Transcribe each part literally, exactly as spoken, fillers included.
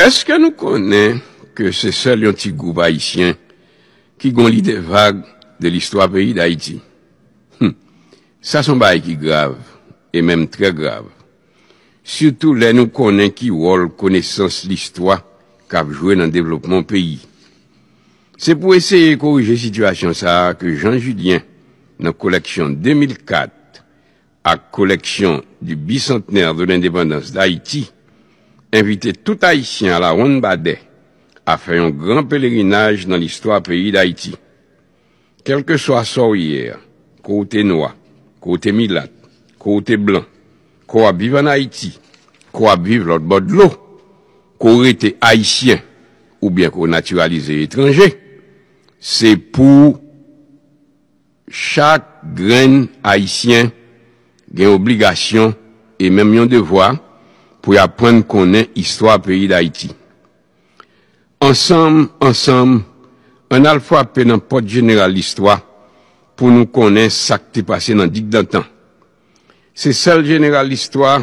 Èske nou konnen ke se sèl yon ti gwoup ayisyen ki gon lide vag de listwa peyi Dayiti? Hum, sa se yon bagay ki grav, e menm trè grav. Sitou lè nou konnen ki wòl konesans listwa k ap jwe nan devlopman yon peyi. Se pou eseye korije sitiyasyon sa a ke Jean Julien, nan koleksyon de mil kat ak koleksyon du Bicentenaire de l'Indépendance d'Haïti, envite tout Ayisyen a la Wonn Badè a fè yon gran pelerinaj nan listwa peyi Dayiti. Kèlkeswa sa w ye a, ke w te nwa, ke w te milat, ke w te blan, ke w ap viv ann Ayiti, ke w ap viv lòt bò dlo, ke w rete Ayisyen, oubyen ke w natiralize etranje, se pou chak grenn Ayisyen gen obligasyon e menm yon devwa pou y aprann konnen istwa peyi Dayiti. Ansanm, ansanm, ann al frape nan pòt jeneral listwa pou nou konnen sa k te pase nan digdantan. Se sèl jeneral listwa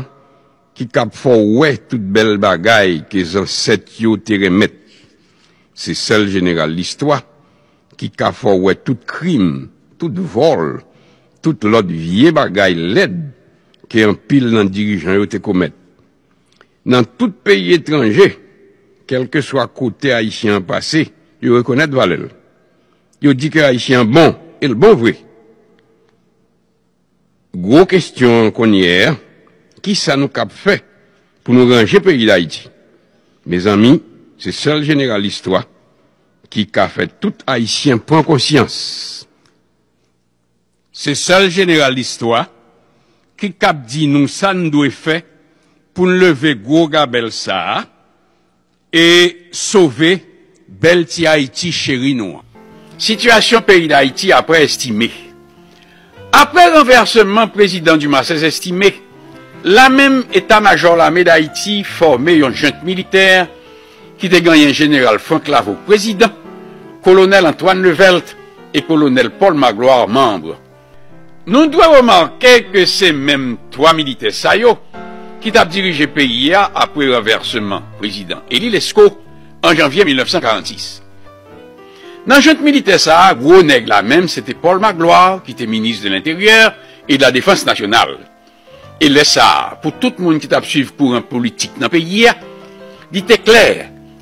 ki kab fè w wè tout bèl bagay ke zansèt yo te renmèt. Se sèl jeneral listwa ki ka fè w wè tout krim, tout vòl, tout lòt vye bagay lèd ke anpil nan dirijan yo te komèt. Nan tout peyi etranje, kèlkeswa kote Ayisyen an pase, yo rekonèt valè l. Yo di ke Ayisyen an bon, e l bon vre. Gwo kestyon an kounye a, kisa nou kab fè pou nou ranje peyi Dayiti? Mezanmi, se sèl jeneral listwa ki ka fè tout Ayisyen pran konsyans. Se sèl jeneral listwa ki kab di nou sa n dwe fè pou n leve gwo gabèl sa a e sove bèl ti Ayiti cheri nou an. Sitiyasyon peyi Dayiti apre Estimé. Apre ranvèseman prezidan Dumarsais Estimé, lamenm Eta Majò Lame Dayiti fòme yon jent militè ki te genyen jeneral Franck Lavaud prezidan, kolonèl Antoine Levelt e kolonèl Paul Magloire manm. Nou dwe remake ke se menm twa militè sa yo ki t ap dirije peyi a apre ranvèseman prezidan Élie Lescot an janvye mil nèf san karannsis. Nan jent militè sa a, gwo nèg la menm se te Paul Magloire ki te minis de lenteryè e de la defans nasyonal. E lè sa a, pou tout moun ki t ap swiv kouran politik nan peyi a, li te klè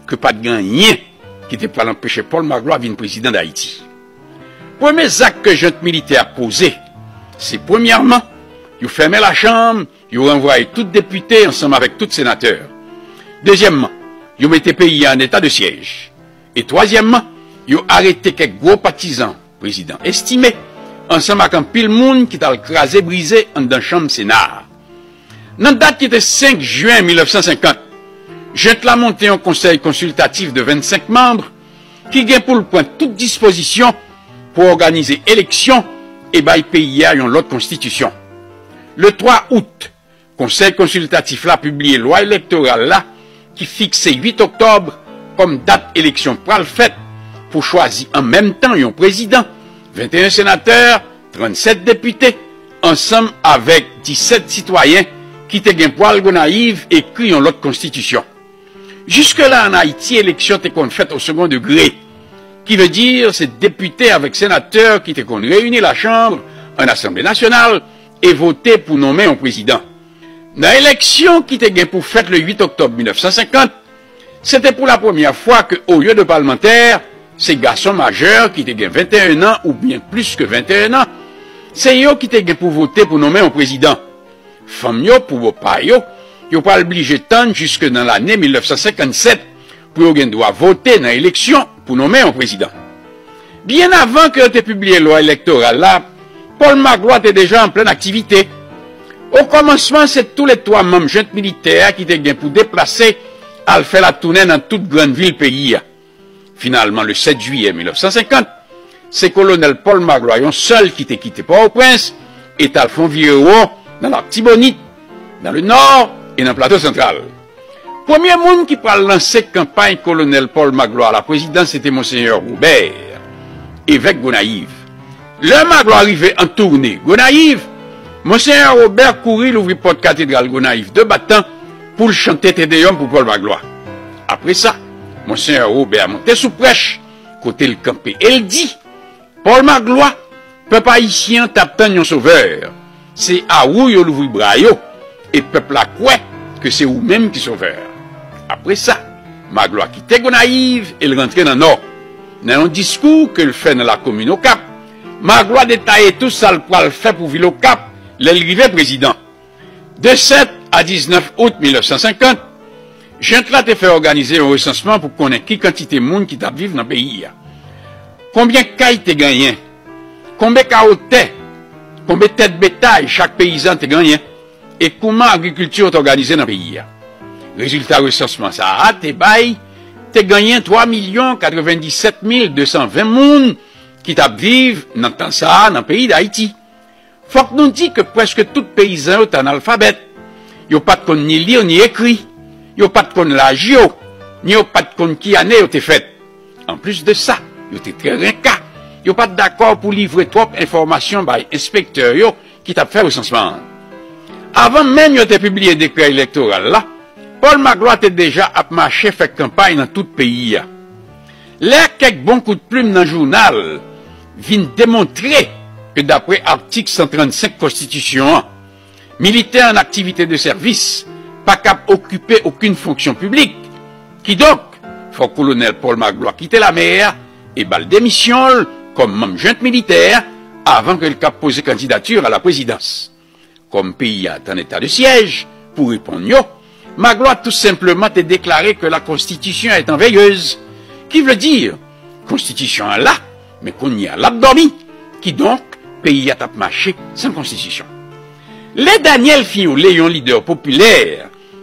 ke pa t gen anyen ki te pral anpeche Paul Magloire vin prezidan Dayiti. Premye zak ke jent militè a poze, se premyèman, yo fèmen lachanm, yo ranvwaye tout depite ansanm avèk tout senatè. Dezyèmman, yo mete peyi a an eta de syèj. E twazyèmman, yo arete kèk gwo patizan prezidan Estimé, ansanm ak anpil moun ki t al kraze brize anndan chanm Sena a. Nan dat ki te senk jen mil nèf san senkant, jent la monte yon konsèy konsiltatif de vennsenk manm ki gen pou l pran tout dispozisyon pou òganize eleksyon e bay peyi a yon lòt konstitisyon. Le twa out, konsèy konsiltatif la pibliye lwa elektoral la ki fikse uit oktòb kòm dat eleksyon pral fèt pou chwazi an menm tan yon prezidan, venteyen senatè, trannsèt depite, ansanm avèk disèt sitwayen ki te gen pou al Gonayiv ekri yon lòt konstitisyon. Jiske la ann Ayiti, eleksyon te konn fèt o segon degre, ki vle di se depite avèk senatè ki te konn reyini lachanm an Asanble nasyonal e vote pou nonmen yon prezidan. Nan eleksyon ki te gen pou fèt le uit oktòb mil nèf san senkant, se te pou la premyè fwa ke olye de palmantè, se gason majè ki te gen venteyen an oubyen plis ke venteyen an, se yo ki te gen pou vote pou nonmen yon prezidan. Fanm yo, pou bò pa yo, yo pral blije tann jiske nan lane mil nèf san senkannsèt pou yo gen dwa vote nan eleksyon pou nonmen yon prezidan. Byen avan ke yo te pibliye lwa elektoral la, Paul Magloire te deja an plenn aktivite. Okòmansman, se toulètwa manm jent militè a ki te gen pou deplase al fè latounen nan tout grann vil peyi a. Finalman, le sèt jiyè mil nèf san senkant, se kolonèl Paul Magloire yon sèl ki te kite Pòtoprens e t al fè yon vire won nan Latibonit, nan Lenò e nan Plato Santral. Premye moun ki pral lanse kanpay kolonèl Paul Magloire a la prezidans se te Monsenyè Robert, evèk Gonayiv. Lè Magloire rive an toune Gonayiv, Monsenyè Robert kouri louvri pòt katedral Gonayiv de batan pou l chante Te Deyòm pou Paul Magloire. Apre sa, Monseyè Wobè monte sou prèch kote l kanpe e l di, Pòl Maglwa, pèp ayisyen an t ap tann yon sovè. Se a ou yo louvri bra yo, e pèp la kwè ke se ou menm ki sovè. Apre sa, Maglwa kite Gonayiv e l rantre nan Nò. Nan yon diskou ke l fè nan lakomin Okap, Maglwa detaye tou sa l pral fè pou vil Okap lè l rive prezidan. De sèt a diznèf out mil nèf san senkant, jent la te fè òganize yon resansman pou konnen ki kantite moun ki t ap viv nan peyi a. Konbyen kay te genyen? Konbe kawo tè, konbe tèt betay chak peyizan te genyen, e kouman agrikilti yo te òganize nan peyi a. Rezilta resansman sa a te bay, te genyen twa milyon katrevenndisèt mil de san ven moun ki t ap viv nan tan sa a nan peyi Dayiti. Fòk nou di ke prèske tout peyizan yo te analfabèt. Yo pa t konn ni li ni ekri. Yo pa t konn laj yo, ni yo pa t konn ki ane yo te fèt. Anplis de sa, yo te trè renka. Yo pa t dakò pou livre twòp enfòmasyon bay enspektè yo ki t ap fè resansman an. Avan menm yo te pibliye dekrè elektoral la, Pòl Maglwa te deja ap mache fè kanpay nan tout peyi a. Lè kèk bon kout plim nan jounal vin demontre ke dapre atik san trannsenk konstitisyon an, militè an aktivite de sèvis pa kab okipe okenn fonksyon piblik. Kidonk, fòk kolonèl Pòl Maglwa kite lame a e ba l demisyon l kòm manm jent militè avan ke l kab poze kandidati a la prezidans. Kòm peyi a te an eta de syèj, pou reponn yo, Maglwa tou senpleman te deklare ke la konstitisyon est en veilleuse, ki vle di, konstitisyon an la, men kounye a l ap dòmi. Kidonk, peyi a t ap mache san konstitisyon. Lè Daniel Fignolé, yon lidè popilè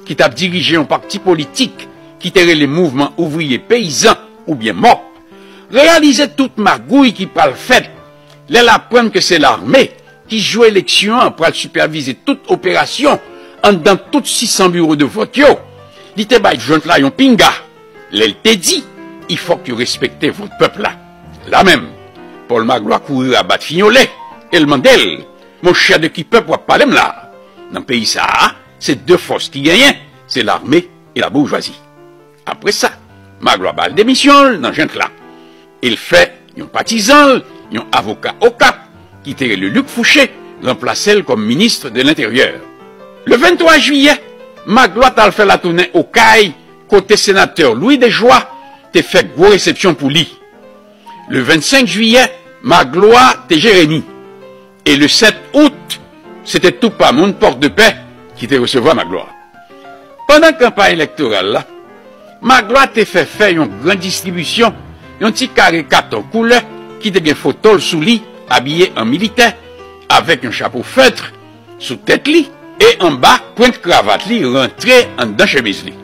ki t ap dirije yon pati politik ki te rele Mouvman Ouvriye Peyizan, oubyen mòp, reyalize tout magouy ki pral fèt lè l aprann ke se lame ki jwe eleksyon an pral sipèvize tout operasyon anndan tout sis san biwo de vòt yo, li te bay jent la yon pinga lè l te di, il fòk yo respekte vòt pèp la. La menm, Pòl Maglwa kouri rabat Fignolé e l mande l, monchè, de ki pèp w ap pale m la? Nan peyi sa a, se de fòs ki genyen, se lame e laboujwazi. Apre sa, Maglwa ba l demisyon l nan jent la. E l fè yon patizan l, yon avoka Okap, ki te rele Luc Fouché, ranplase l kòm minis de lenteryè. Le venntwa jiyè, Maglwa t al fè latounen Okay, kote senatè Louis Dejoie te fè gwo resepsyon pou li. Le vennsenk jiyè, Maglwa te Jeremi. E le sèt out, se te tou pa moun Pòdpè ki te resevwa Maglwa. Pandan kanpay elektoral la, Maglwa te fè fè yon gran distribisyon, yon ti kare katon koulè ki te gen foto l sou li, abiye an militè, avèk yon chapo fèt sou tèt li, e anba pwent kravat li rantre anndan chemiz li.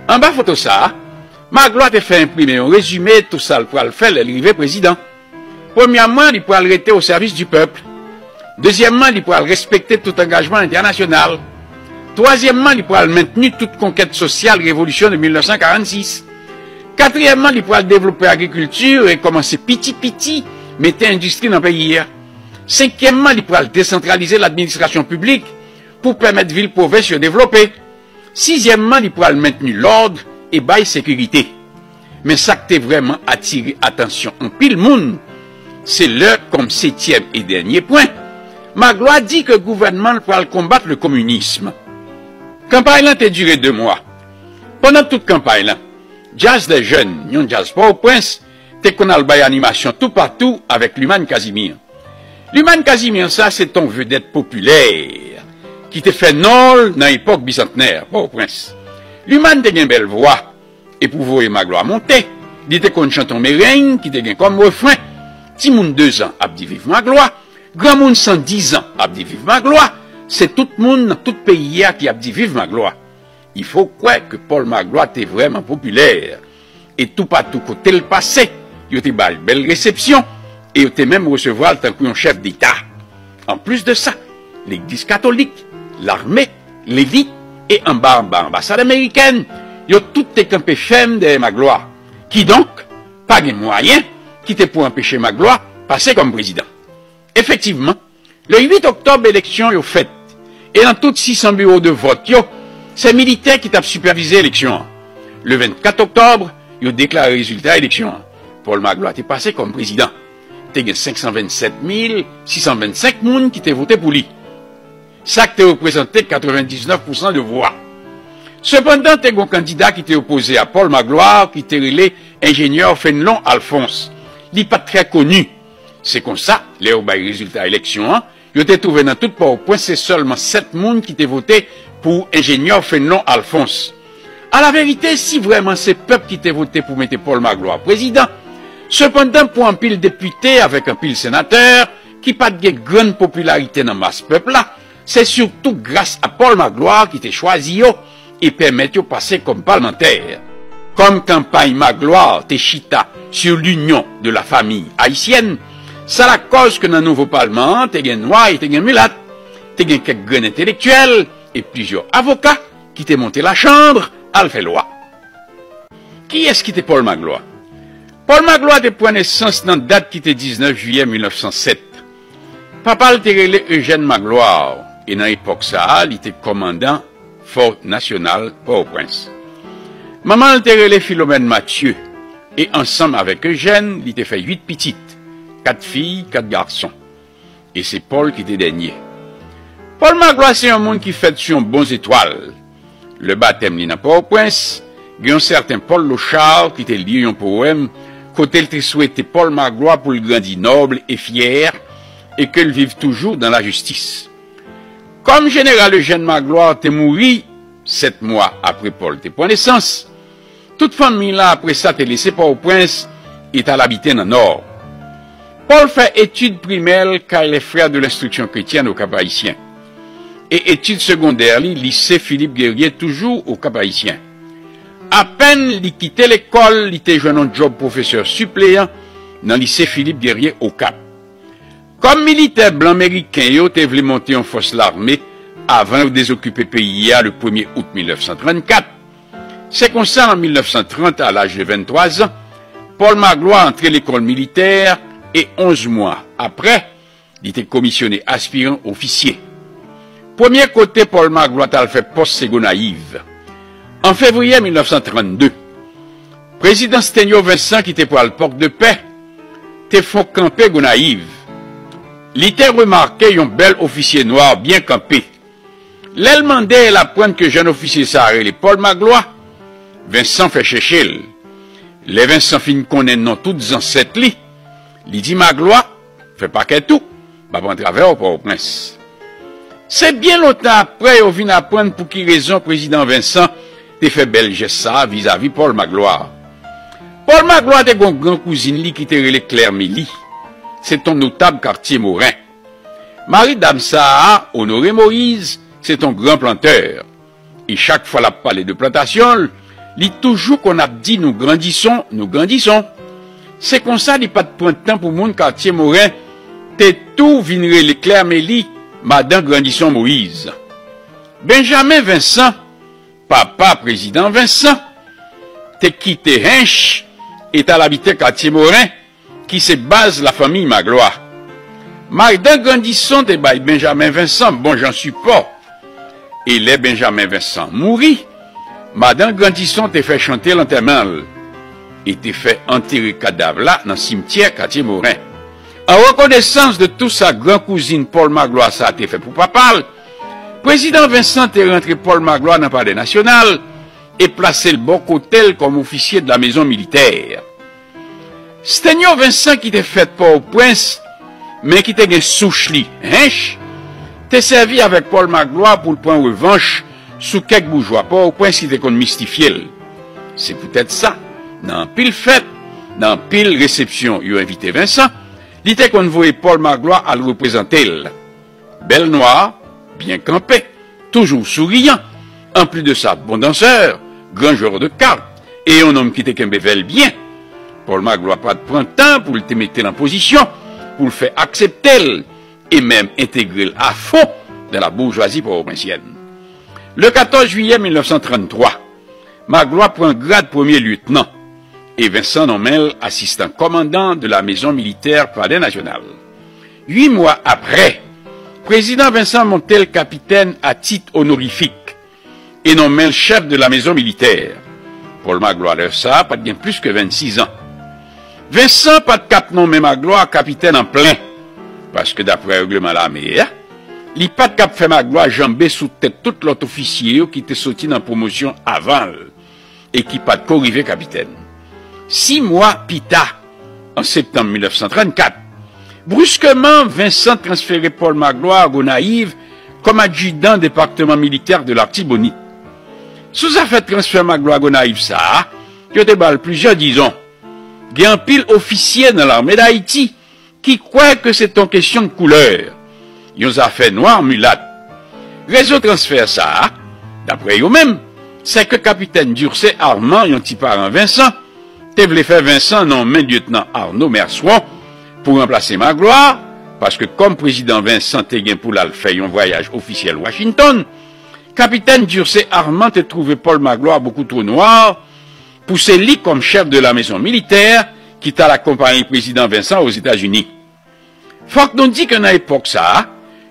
Anba foto sa a, Maglwa te fè enprime yon rezime tou sa l pral fè lè l rive prezidan. Premyèman, li pral rete o sèvis di pèp. Dezyèmman, li pral respekte tout angajman entènasyonal. Twazyèmman, li pral mentni tout konkèt sosyal revolisyon de mil nèf san karannsis. Katriyèmman, li pral devlope agrikilti e kòmanse piti piti mete endistri nan peyi a. Senkyèmman, li pral desantralize ladministrasyon piblik pou pèmèt vil pwovens yo devlope. Sizyèmman, li pral mentni lòd e bay sekirite. Men sa k te vrèman atire atansyon anpil moun, se lè, kòm setyèm e dènye pwen, Maglwa di ke gouvènman l pral konbat le communisme. Kanpay lan te dire de mwa. Pandan tout kanpay lan, Djaz dè Jèn, yon djaz Pòtoprens, te konn al bay animasyon toupatou avèk Luman Casimir. Luman Casimir sa, se t on vedèt popilè ki te fè non l nan epòk Bisantnè, Pòtoprens. Luman te gen bèl vwa, e pou voye Maglwa monte, li te konn chante on mereng ki te gen kòm refren, timoun dezan ap di viv Maglwa, granmoun san dizan ap di viv Maglwa, se tout moun nan tout peyi a ki ap di viv Maglwa. Il faut kwè ke Pòl Maglwa te vrèman popilè. E toupatou kote l pase, yo te ba l bèl resepsyon e yo te menm resevwa l tankou yon chèf deta. Anplis de sa, legliz katolik, lame, lelit e anba anba anbasad amerikèn, yo tout te kanpe fèm dèyè Maglwa. Kidonk, pa gen mwayen ki te pou anpeche Maglwa pase kòm prezidan. Efektivman, le uit oktòb eleksyon yo fèt, e nan tout sis san biwo de vòt yo, se militè ki t ap sipèvize eleksyon an. Le vennkat oktòb, yo deklare rezilta eleksyon an. Paul Magloire te pase kòm prezidan. Te gen senk san vennsèt mil sis san vennsenk moun ki te vote pou li. Sa k te reprezante katrevendiznèf pousan de vwa. Sepandan, te gen yon kandida ki te opoze a Paul Magloire ki te rele enjenyè Fenelon Alphonse. Li pa t trè koni. Se konsa, lè yo bay rezilta eleksyon an, yo te twouve nan tout Pòtoprens se sèlman sèt moun ki te vote pou enjenyè Fenelon Alphonse. Alaverite, si vrèman se pèp ki te vote pou mete Paul Magloire prezidan, sepandan pou anpil depite avèk anpil senatè ki pa t gen grann popilarite nan mas pèp la, se sitou gras a Paul Magloire ki te chwazi yo e pèmèt yo pase kòm palmantè. Kòm kanpay Magloire te chita sur l'union de la famille haïtienne, sa lakòz ke nan nouvo palman an te gen nwa e te gen milat, te gen kèk grenn entelektyèl e plizyè avoka ki te monte lachanm al fè lwa. Kiyès ki te Paul Magloire? Paul Magloire te pran nesans nan dat ki te diznèf jiyè mil nèf san sèt. Papa l te rele Eugène Magloire, e nan epòk sa a, li te kòmandan Fò Nasyonal Pòtoprens. Manman l te rele Philomène Mathieu, e ansanm avèk Eugène, li te fè uit pitit, kat fi, kat gason. E se Paul ki te dènye. Paul Magloire se yon moun ki fèt sou yon bon zetwal. Lè batèm li nan Pòtoprens, gen yon sèten Paul Lochard ki te li yon powèm kote l te swete Paul Magloire pou l grandi noble e fyè e ke l viv toujours dans la justice. Kòm jeneral Eugène Magloire te mouri sèt mwa apre Paul te pran nesans, tout fanmi l apre sa te lese Pòtoprens e t al abite nan Nò. Paul fè etid primè l kay les Frères de l'Instruction Chrétienne au Cap-Haïtien e etid segondè li lise Philippe Guerrier toujou o Kap Ayisyen. Apèn li kite lekòl, li te jwenn yon djòb pwofesè sipleyan nan lise Philippe Guerrier o Kap. Kòm militè blan meriken yo te vle monte yon fòs lame avan yo dezokipe peyi a le premye out mil nèf san trannkat, se konsa an mil nèf san trant, a laj de venntwa zan, Paul Magloire antre lekòl militè e onz mwa apre, li te komisyone aspiran ofisye. Premye kote Paul Magloire t al fè pòs se Gonayiv. An fevriye mil nèf san trannde, Prezidan Stenyo Vensan ki te pral Pòk de Pè te fon kanpe Gonayiv. Li te remake yon bèl ofisye nwa byen kanpe. Lè l mande e l aprann ke jèn ofisye sa a rele Paul Magloire, Vensan fè chèche l. Lè Vensan fin konnen non tout zansèt li, li di Magloire, fè pakèt ou, m ap antre avè w Pòtoprens. Se byen lontan apre yo vin aprann pou ki rezon Prezidan Vensan te fè bèl jès sa a vizavi Paul Magloire. Paul Magloire te gen yon gran kouzin li ki te rele Klè Meli. Se t on notab katye Moren. Mari dam sa a, Onoré Moïse, se t on gran plantè. E chak fwa l ap pale de plantasyon l, li toujou konn ap di nou grandison, nou grandison. Se konsa li pa t pran tan pou moun katye Moren te tou vin rele Klè Meli, madan grandison Moïse. Benjamen Vensan, papa Prezidan Vensan, te kite Hench e t al abite katye Moren, ki se baz lafanmi Magloire. Madan grandison te bay Benjamen Vensan bon jan sipò. E lè Benjamen Vensan mouri, madan grandison te fè chante lantèman l e te fè antere kadav la nan simtyè katye Moren. An rekonesans de tou sa gran kouzin Paul Magloire sa a te fè pou papa l, Prezidan Vensan te rantre Paul Magloire nan Palè Nasyonal e plase l bò kote l kòm ofisye de la mezon militè. Stenyo Vensan ki te fèt Pòtoprens, men ki te gen souch li Hench, te sèvi avèk Paul Magloire pou l pran revanch sou kèk boujwa Pòtoprens ki te konn mistifye l. Se poutèt sa, nan anpil fèt, nan anpil resepsyon yo envite Vensan, li te konn voye Paul Magloire al reprezante l. Bèl nwa, byen kanpe, toujou souriyan. Anplis de sa, bon dansè, gran jwè de kat, e yon nonm ki te kenbe vè l byen. Paul Magloire pa t pran tan pou l te mete l an pozisyon, pou l fè aksepte l, e menm entegre l a fon dans la bourgeoisie pòtoprensyen. Le katòz jiyè mil nèf san tranntwa, Magloire pran grad premye lyetnan e Vensan nonmen l asistan kòmandan de la mezon militè Palè Nasyonal. Uit mwa apre, Prezidan Vensan monte l kapitèn a tit onorifik e nonmen l chèf de la mezon militè. Pòl Maglwa lè sa a pa t gen plis ke vennsis an. Vensan pa t k ap nonmen Maglwa kapitèn an plen, paske daprè règleman lame a, li pa t k ap fè Maglwa janbe sou tèt tout lòt ofisye yo ki te soti nan pwomosyon avan l e ki pa t ko rive kapitèn. Sis mwa pita, an septanm mil nèf san trannkat, briskeman, Vensan transfere Pòl Maglwa a Gonayiv kòm adjidan depatman militè de Latibonit. Sou zafè transfè Maglwa Gonayiv sa a, yo te ba l plizyè dizon. Gen anpil ofisye nan Lame Dayiti ki kwè ke se t on kesyon de koulè, yon zafè nwa milat. Rezon transfè sa a, daprè yo menm, se ke kapitèn Durcé Armand, yon ti paran Vensan, te vle fè Vensan nonmen lyetnan Arnaud Merceron pou ranplase Maglwa, paske kòm prezidan Vensan te gen pou l al fè yon vwayaj ofisyèl Washington, kapitèn Durcé Armand te twouve Pòl Maglwa bokou two nwa pou se li kòm chèf de la mezon militè ki t al akonpaye prezidan Vensan Ozetazini. Fòk nou di ke nan epòk sa a,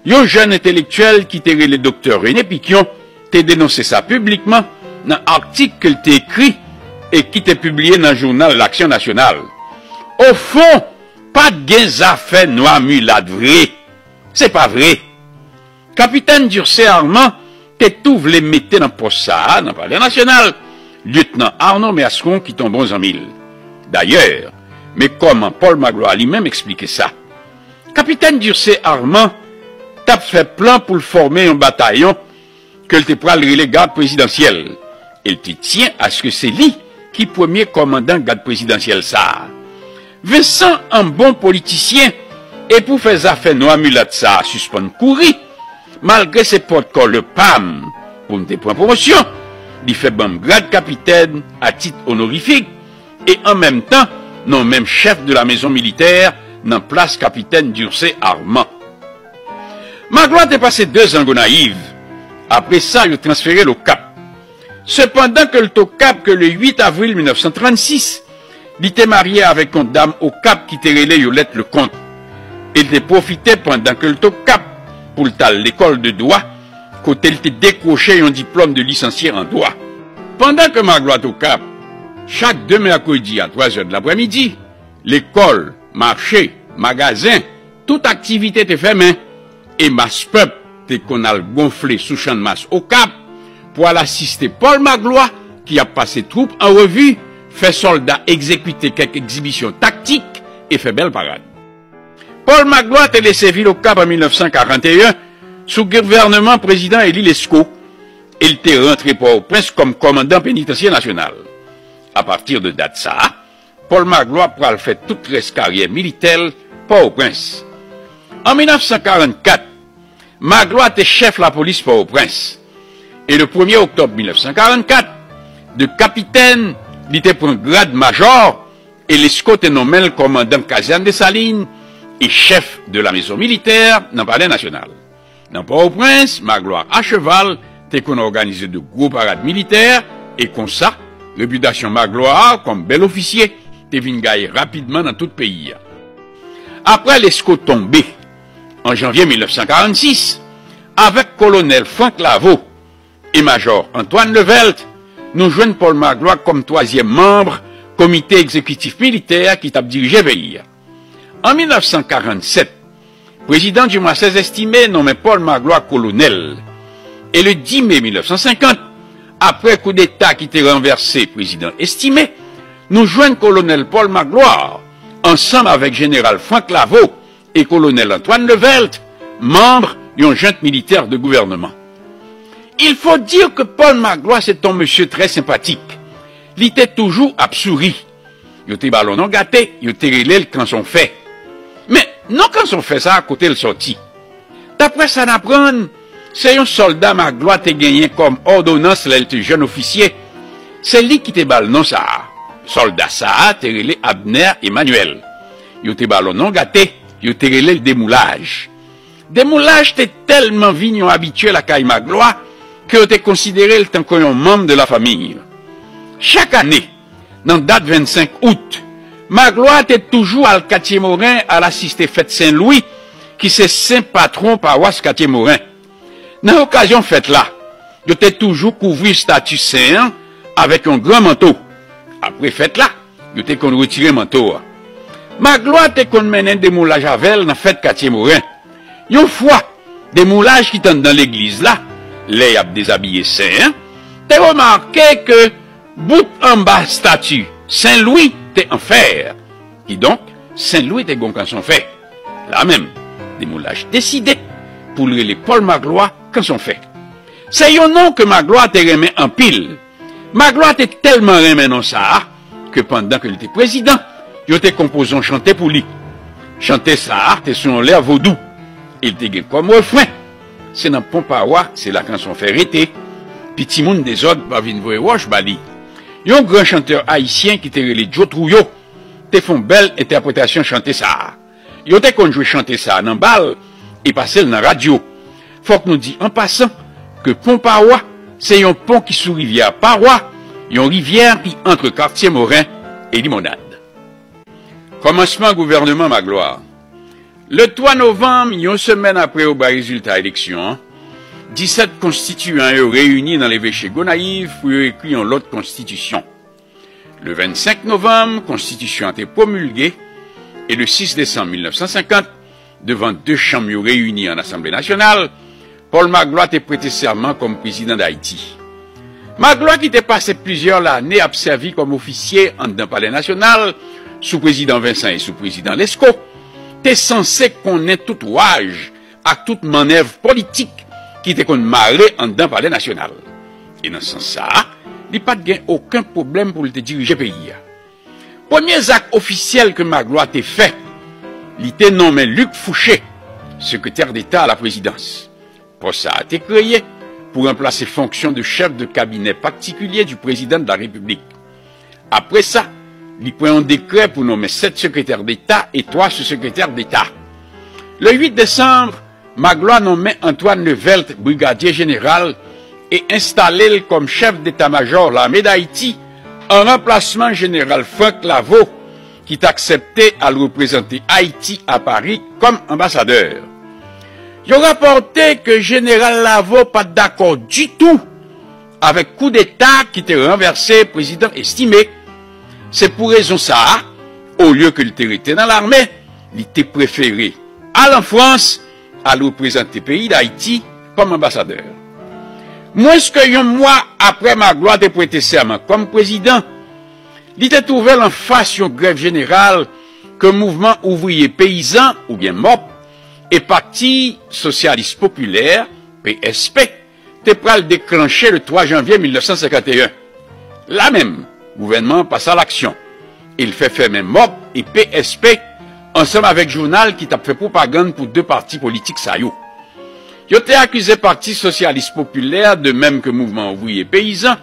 yon jèn entelektyèl ki te rele doktè René Piquion te denonse sa piblikman nan atik ke l te ekri e ki te pibliye nan jounal L'Action Nationale. Ofon, pa t gen zafè nwa milat vre. Se pa vre. Kapitèn Durcé Armand te tou vle mete nan pòs sa a nan Palè Nasyonal Lyetnan Arnaud Merceron ki t on bon zanmi l. Dayè, men kòman Pòl Maglwa li menm eksplike sa. Kapitèn Durcé Armand t ap fè plan pou l fòme yon batayon ke l te pral rele Gad Prezidansyèl, e l te tyen aske se li ki premye kòmandan Gad Prezidansyèl sa a. Vensan, an bon politisyen, e pou fè zafè nwa milat sa a sispann kouri, malgre se pòtkòlè pa m pou m te pran pwomosyon, li fè ban m grad kapitèn a tit onorifik e an menm tan nonmen m chèf de la mezon militè nan plas kapitèn Durcé Armand. Maglwa te pase dezan Gonayiv. Apre sa, yo transfere l Okap. Sepandan ke l t Okap ke le uit avril mil nèf san trannsis, li te marye avèk yon dam Okap ki te rele Yolette Leconte. E l te pwofite pandan ke l t Okap pou l t al lekòl de dwa, kote l te dekwoche yon diplòm de lisansye an dwa. Pandan ke Maglwa t Okap, chak de mèkredi a twazè de laprèmidi, lekòl, mache, magazen, tout aktivite te fèmen, e mas pèp te konn al gonfle sou channmas Okap pou al asiste Pòl Maglwa ki ap pase twoup an revi, fè sòlda egzekite kèk egzibisyon taktik e fè bèl parad. Pòl Maglwa te lese vil Okap an mil nèf san karanteyen sou gouvèneman prezidan Elie Lescot, e l te rantre Pòtoprens kòm kòmandan penitansye nasyonal. Apati de dat sa a, Pòl Maglwa pral fè tout rès karyè militè l Pòtoprens. An mil nèf san karannkat, Maglwa te chèf lapolis Pòtoprens. E le premye oktòb mil nèf san karannkat, de kapitèn, li te pran grad majò, e Lescot te nonmen l kòmandan kazèn Desalin e chèf de la mezon militè nan Palè Nasyonal. Nan Pòtoprens, Maglwa a cheval te konn òganize de gwo parad militè, e konsa, repitasyon Maglwa a kòm bèl ofisye te vin gaye rapidman nan tout peyi a. Apre Lescot tonbe, an janvye mil nèf san karannsis, avèk kolonèl Franck Lavaud e majò Antoine Levelt, nou jwenn Pòl Maglwa kòm twazyèm manm komite egzekitif militè a ki t ap dirije peyi a. An mil nèf san karannsèt, prezidan Dumarsais Estimé nonmen Pòl Maglwa kolonèl. E le dis me mil nèf san senkant, apre koudeta ki te ranvèse prezidan Estimé, nou jwenn kolonèl Pòl Maglwa, ansanm avèk jeneral Franck Lavaud e kolonèl Antoine Levelt, manm yon jent militè de gouvèneman. Il faut dire que Paul Magloire c'est un monsieur très sympathique. Li te toujou ap souri. Yo te ba l yon non gate, yo te rele l Kanson Fè. Men, non Kanson Fè sa a, kote l sòti? Daprè sa n aprann, se yon sòlda Maglwa te genyen kòm òdonans lè l te jèn ofisye. Se li ki te ba l non sa a. Sòlda sa a te rele Abner Emmanuel. Yo te ba l yon non gate, yo te rele l Demoulaj. Demoulaj te tèlman vin yon abitye lakay Maglwa ke yo te konsidere l tankou yon manm de lafanmi. Chak ane, nan dat vennsenk out, Maglwa te toujou al Katye Moren al asiste fèt Sen Lwi, ki se sen patwon pawas Katye Moren. Nan okazyon fèt la, yo te toujou kouvri estati sen an avèk yon gran manto. Apre fèt la, yo te konn retire manto a. Maglwa te konn mennen demoulaj avè l nan fèt Katye Moren. Yon fwa, demoulaj ki t anndan legliz la, lè y ap dezabiye sen an, te remake ke bout anba estati Sen Lwi te an fè. Kidonk, Sen Lwi te gen yon kanson fè. La menm, demoulaj deside pou l rele Pòl Maglwa Kanson Fè. Se yon non ke Maglwa te renmen anpil. Maglwa te tèlman renmen non sa a ke pandan ke l te prezidan, yo te konpoze yon chante pou li. Chante sa a te sou yon lè vodou. E l te gen kòm refren: "Se nan Pon Pawa, se la kanson fè rete. Piti moun dezòd pa vin voye wòch ba li." Yon gran chantè ayisyen ki te rele Djo Trouyo te fè yon bèl entèpretasyon chante sa a. Yo te konn jwe chante sa a nan bal e pase l nan radyo. Fòk nou di an pasan ke Pon Pawa se yon pon ki sou rivyè Pawa, yon rivyè ki ant Katye Moren e Limonad. Kòmansman gouvènman Maglwa. Le twa novanm, yon semèn apre yo bay rezilta eleksyon an, disèt konstitiyan yo reyini nan leveche Gonayiv pou yo ekri yon lòt konstitisyon. Le vennsenk novanm, konstitisyon an te pwomilge, e le sis desanm mil nèf san senkant, devan de chanm yo reyini an Asanble Nasyonal, Pòl Maglwa te prete sèman kòm prezidan Dayiti. Maglwa, ki te pase plizyè lane ap sèvi kòm ofisye anndan Palè Nasyonal, sou prezidan Vensan e sou prezidan Lesko, te sanse konnen tout waj ak tout mannèv politik ki te konn mare anndan Palè Nasyonal. E nan sans sa a, li pa t gen okenn pwoblèm pou l te dirije peyi a. Premye zak ofisyèl ke Maglwa te fè, li te nonmen Luc Fouché sekretè deta a la prezidans. Pòs sa a te kreye pou ranplase fonksyon de chèf de kabinè patikilye di prezidan de la Repiblik. Apre sa, li pran yon dekrè pou nonmen sèt sekretè deta e twa sou-sekretè deta. Le uit desanm, Maglwa nonmen Antoine Levelt brigadye jeneral e enstale l kòm chèf deta majò lame Dayiti, an ranplasman jeneral Frank Lavaud, ki t aksepte al reprezante Ayiti a Pari kòm anbasadè. Yo rapòte ke jeneral Lavaud pa t dakò ditou avèk koudeta ki te ranvèse prezidan Estimé. Se pou rezon sa a, olye ke l te rete nan lame, li te prefere al an Frans, al reprezante peyi Dayiti kòm anbasadè. Mwens ke yon mwa apre Maglwa te prete sèman kòm prezidan, li te twouve l anfas yon grèv jeneral ke Mouvman Ouvriye Peyizan, oubyen mòp, e Pati Sosyalis Popilè, P S P, te pral deklanche le twa janvye mil nèf san senkant e en. La menm, gouvènman an pase a laksyon e l fè fèmen mòp e P S P ansanm avèk jounal ki t ap fè pwopagann pou de pati politik sa yo. Yo te akize Pati Sosyalis Popilè, de menm ke Mouvman Ouvriye Peyizan,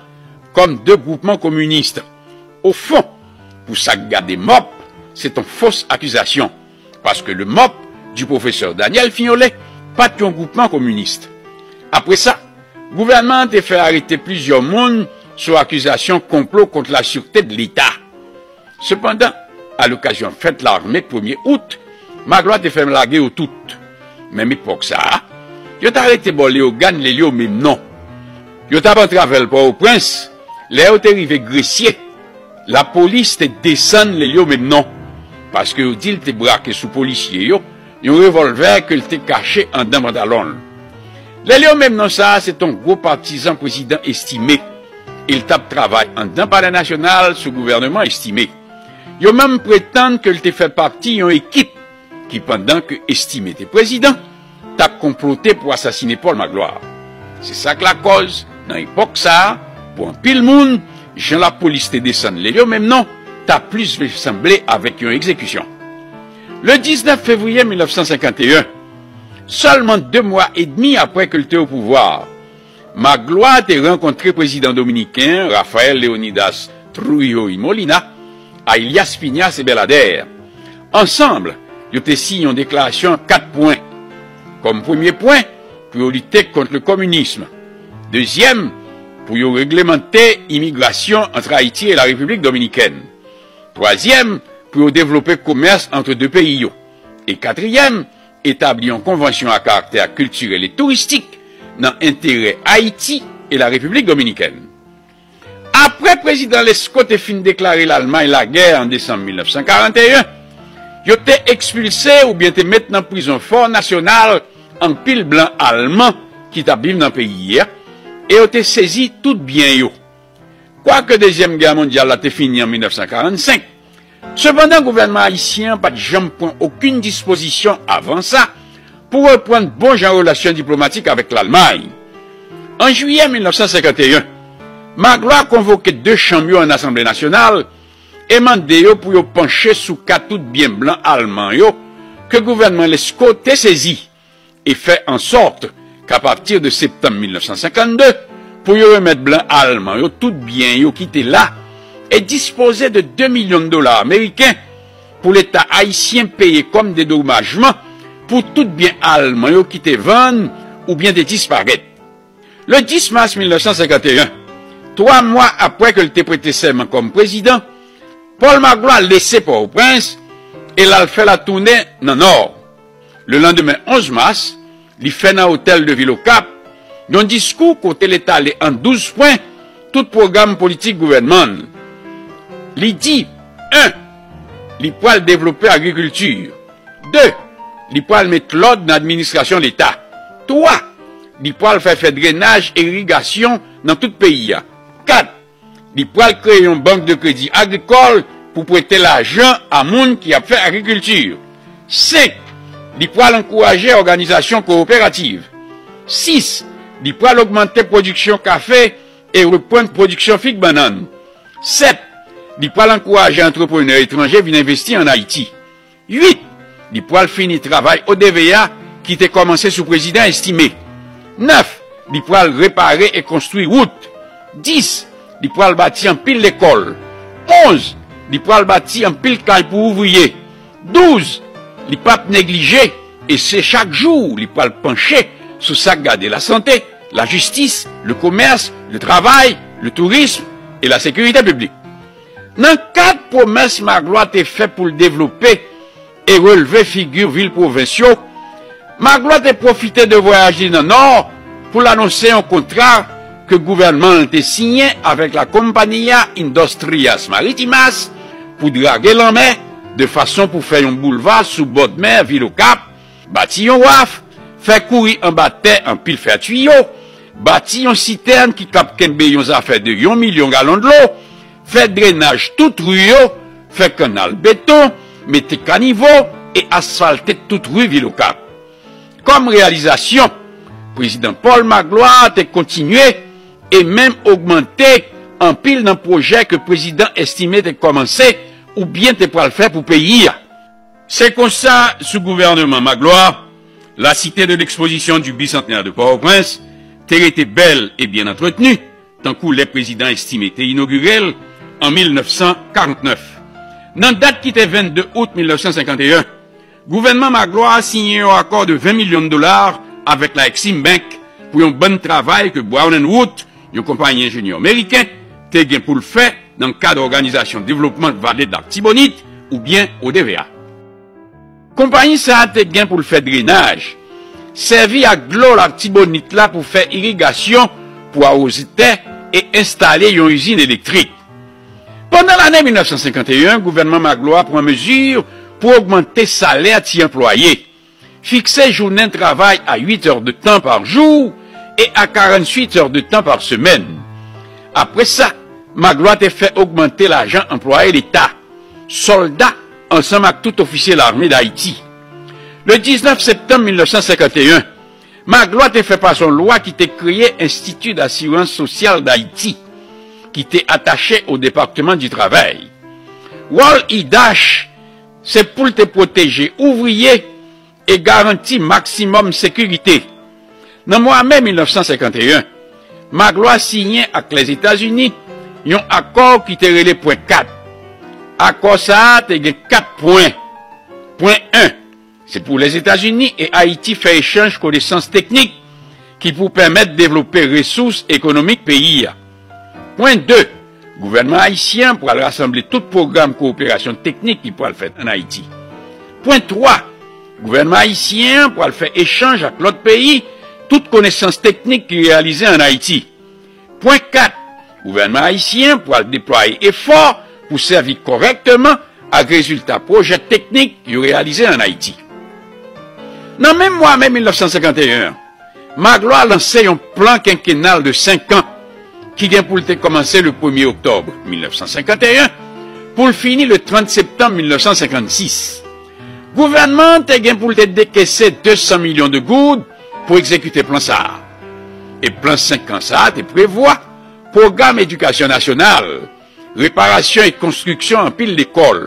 kòm de gwoupman kominis. Ofon, pou sa k gade mòp, se t on fos akizasyon, paske le mòp di pwofesè Daniel Fignolet pa t yon gwoupman kominis. Apre sa, gouvènman an te fè arete plizyè moun sou akizasyon konplo kont lasirte de Leta. Sepandan, alokazyon fèt lame premye out, Maglwa te fè lage yo tout. Menm epòk sa a, yo t arete bò Leyogàn Lelyo Memnon. Yo t ap antre avè l Pòtoprens, lè yo te rive Gresye, lapolis te desann Lelyo Memnon, paske yo di l te brake sou polisye yo yon revòlvè ke l te kache anndan pantalon l. Lelyo Memnon sa a se t on gwo patizan prezidan Estimé, e l t ap travay anndan Palè Nasyonal sou gouvènman Estimé. Yo menm pretann ke l te fè pati yon ekip ki, pandan ke Estimé te prezidan, t ap konplote pou asasine Pòl Maglwa. Se sa k lakòz, nan epòk sa a, pou anpil moun, jan lapolis te desann Lelyo Memnon, ta plis vle sanble avèk yon egzekisyon. Le diznèf fevriye mil nèf san senkant e en, sèlman de mwa edmi apre ke l te o pouvwa, Maglwa te rankontre prezidan dominiken an, Rafael Leonidas Trujillo y Molina, alias Piñas e Belader. Ansanm, yo te siyen yon deklarasyon an kat pwen. Kòm premye pwen, pou yo lite kont le kominis. Dezyèm, pou yo reglemante imigrasyon ant Ayiti e la Repiblik Dominikèn. Twazyèm, pou yo devlope komès ant de peyi yo. E katriyèm, etabli yon konvansyon a karaktè kiltirèl e touristik nan enterè Ayiti e la Repiblik Dominikèn. Apre Prezidan Lesko te fin deklare Lalmay lagè an desanm mil nèf san karannteyen, yo te ekspilse oubyen te met nan prizon Fò Nasyonal anpil blan alman ki t ap viv nan peyi a, e yo te sezi tout byen yo. Kwake Dezyèm Gè Mondyal la te fini an mil nèf san karannsenk, sepandan, gouvènman ayisyen an pa t janm pran okenn dispozisyon avan sa pou reprann bon jan relasyon diplomatik avèk Lalmay. An jiyè mil nèf san senkanteyen, Magloire konvoke de chanm yo an Asanble Nasyonal e mande yo pou yo panche sou ka tout byen blan alman yo ke gouvènman Lesko te sezi, e fè ansòt k'apati de septanm mil nèf san senkannde, pou yo remèt blan alman yo tout byen yo ki te la, e dispoze de de milyon dola ameriken pou Leta ayisyen peye kòm dedomajman pou tout byen alman yo ki te vann oubyen te disparèt. Le dis mas mil nèf san senkanteyen, twa mwa apre ke l te prete sèman kòm prezidan, Pòl Magloire lese Pòtoprens e l al fè latounen nan Nò. Le landemen onz mas, li fè nan Otèl de Vil Okap yon diskou kote l etale an douz pwen tout pwogram politik gouvènman l. Li di, en, li pral devlope agrikilti. De, li pral met lòd nan administrasyon Leta. Twa, li pral fè fè drenaj e irigasyon nan tout peyi a. Kat, li pral kreye yon bank de kredi agrikòl pou prete lajan a moun ki ap fè agrikilti. Senk, li pral ankouraje òganizasyon kowoperativ. Sis, li pral ogmante pwodiksyon kafe e reprann pwodiksyon fig bannann. Sèt, li pral ankouraje antreprenè etranje vin envesti ann Ayiti. Uit, li pral fini travay O D V A ki te kòmanse sou prezidan Estimé. Nèf, li pral repare e konstwi wout. Dis, li pral bati anpil lekòl. Onz, li pral bati anpil kay pou ouvriye. Douz, li p ap neglije e se chak jou li pral panche sou sa k gade lasante, lajistis, le komès, le travay, le tourism e la sekirite piblik. Nan kad pwomès Magloire te fè pou l devlope e relve figi vil pwovens yo, Magloire te pwofite de vwayaj li nan Nò pou l anonse yon kontra ke gouvènman l te siyen avèk la Compañía Industrias Marítimas pou drage lanmè de fason pou fè yon boulva sou bòdmè vil Okap, bati yon waf, fè kouri anba tè anpil fè tiyo, bati yon sitèn ki kab kenbe yon zafè de yon milyon galon dlo, fè drenaj tout ri yo, fè kannal beton, mete kanivo e asfalte tout ri vil Okap. Kòm reyalizasyon, prezidan Pòl Magloire te kontinye e menm ogmante anpil nan pwojè ke prezidan Estimé te kòmanse oubyen te pral fè pou peyi a. Se konsa, sou gouvènman Magloire, la Cité de l'Exposition du Bicentenaire de Port-au-Prince te rete bèl e byen antretni, tankou lè prezidan Estimé te inogire l an mil nèf san karant nèf. Nan dat ki te vennde out mil nèf san senkanteyen, gouvènman Magloire siyen yon akò de ven milyon dola avèk la Exim Bank pou yon bann travay ke Brown and Root, yon konpayi enjenyè meriken, te gen pou l fè nan kad Òganizasyon Devlopman Vale de l'Artibonite, oubyen O D V A. Konpayi sa a te gen pou l fè drenaj, sèvi ak dlo Latibonit la pou fè irigasyon, pou awoze tè e enstale yon izin elektrik. Pandan lane mil nèf san senkanteyen, gouvènman Magloire pran mezi pou ogmante salè ti anplwaye, fikse jounen travay a uit è de tan pa jou e a karannwit è de tan pa semèn. Apre sa, Magloire te fè ogmante lajan anplwaye Leta, sòlda ansanm ak tout ofisye lame d Ayiti. Le diznèf septanm mil nèf san senkanteyen, Magloire te fè pase yon lwa ki te kreye Institut d'Assurance Sociale d'Haïti, ki te atache o Département du Travail. Wòl I D H se pou l te pwoteje ouvriye e garanti maksimòm sekirite. Nan mwa me mil nèf san senkanteyen, Magloire siyen ak Lèzetazini yon akò ki te rele Pwen kat. Akò sa a te gen kat pwen. Pwen en, se pou Lèzetazini e Ayiti fè echanj konesans teknik ki pou pèmèt devlope resous ekonomik peyi a. Pwen de, gouvènman ayisyen an pral rasanble tout pwogram kowoperasyon teknik ki pral fèt ann Ayiti. Pwen twa, gouvènman ayisyen an pral fè echanj ak lòt peyi tout konesans teknik ki reyalize ann Ayiti. Pwen kat, Gouvènman ayisyen pral deplwaye efò pou sèvi kòrèkteman ak rezilta pwojè teknik yo reyalize ann Ayiti. Nan menm mwa me mil nèf san senkannteyen an, Magloire lanse yon plan kenkenal de senk an ki gen pou l te kòmanse le premye oktòb mil nèf san senkannteyen pou l fini le trant septanm mil nèf san senkannsis. Gouvènman an te gen pou l te dekese de san milyon de goud pou egzekite plan sa a. E plan senk an sa a te prevwa pwogram edikasyon nasyonal, reparasyon e konstriksyon anpil lekòl,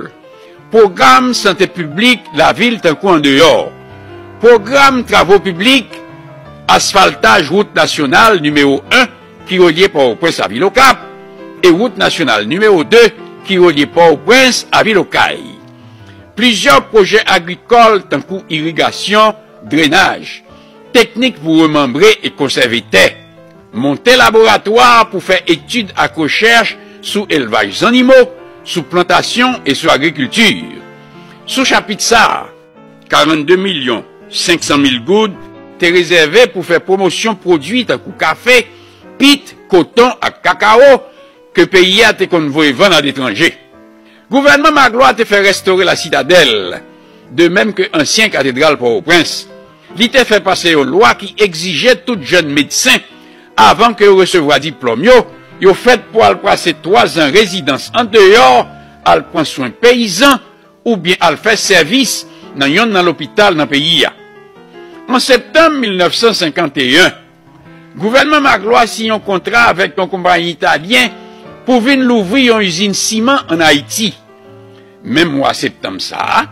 pwogram sante piblik lavil tankou andeyò, pwogram travo piblik, asfaltaj wout nasyonal nimewo en ki relye Pòtoprens a vil Okap e wout nasyonal nimewo de ki relye Pòtoprens a vil Okay. Plizyè pwojè agrikòl tankou irigasyon, drenaj, teknik pou remanbre e konsève tè, monte laboratwa pou fè etid ak rechèch sou elvaj zannimo, sou plantasyon e sou agrikilti. Sou chapit sa a, karannde milyon senk san mil goud te rezève pou fè pwomosyon pwodui tankou kafe, pit, koton ak kakawo ke peyi a te konn voye vann aletranje. Gouvènman Magloire te fè restore La Citadelle, de menm ke ansyen katedral Pòtoprens. Li te fè pase yon lwa ki egzije tout jèn medsen, avan ke yo resevwa diplòm yo, yo fèt pou al pase twa zan rezidans andeyò, al pran swen peyizan, oubyen al fè sèvis nan yonn nan lopital nan peyi a. An septanm mil nèf san senkannteyen, gouvènman Magloire siyen yon kontra avèk yon konpayi italyen pou vin louvri yon izin siman ann Ayiti. Menm mwa septanm sa a,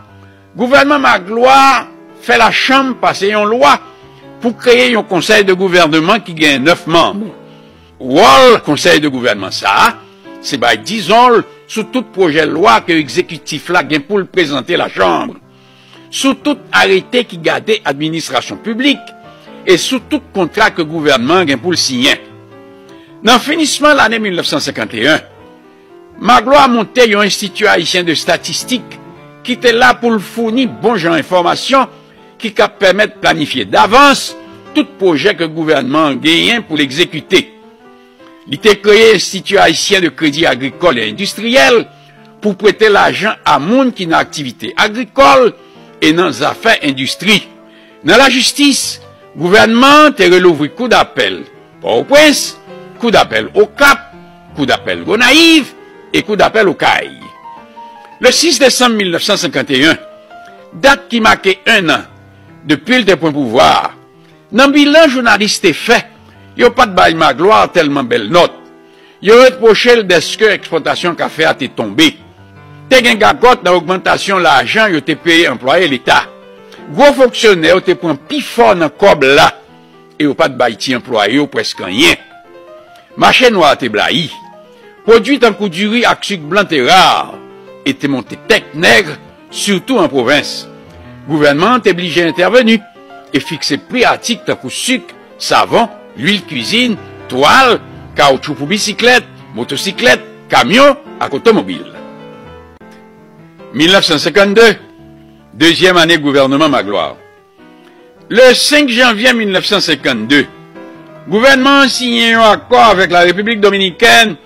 gouvènman Magloire fè lachanm pase yon lwa pou kreye yon konsèy de gouvènman ki gen nèf manm. Wòl konsèy de gouvènman sa a, se bay dizon l sou tout pwojè lwa ke egzekitif la gen pou l prezante lachanm, sou tout arete ki gade administrasyon piblik e sou tout kontra ke gouvènman an gen pou l siyen. Nan finisman lane mil nèf san senkannteyen, Magloire monte yon Enstiti Ayisyen de Estatistik ki te la pou l founi bon jan enfòmasyon ki kab pèmèt planifye davans tout pwojè ke gouvènman an genyen pou l egzekite. Li te kreye Enstiti Ayisyen de Kredi Agrikòl e Endistriyèl pou prete lajan a moun ki nan aktivite agrikòl e nan zafè endistri. Nan lajistis, gouvènman an te relouvri kou dapèl Pòtoprens, kou dapèl Okap, kou dapèl Gonayiv e kou dapèl Okay. Le sis desanm mil nèf san senkannteyen, dat ki make en an depi l te pran pouvwa a, nan bilan jounalis te fè, yo pa t bay Magloire tèlman bèl nòt. Yo repwoche l dèske ekspòtasyon kafe a te tonbe. Te gen gagòt nan ogmantasyon lajan yo te peye anplwaye Leta. Gwo fonksyonè yo te pran pifò nan kòb la e yo pa t bay ti anplwaye yo prèske anyen. Mache nwa a te blayi. Pwodui tankou diri ak sik blan te ra e te monte tèt nèg, sitou an pwovens. Gouvènman an te blije entèveni e fikse pri atik tankou sik, savon, lwil kizin, twal, kawotchou pou bisiklèt, motosiklèt, kamyon ak otomobil. Mil nèf san senkannde, dezyèm ane gouvènman Magloire. Le senk janvye mil nèf san senkannde, gouvènman an siyen yon akò avèk Larepiblik Dominikèn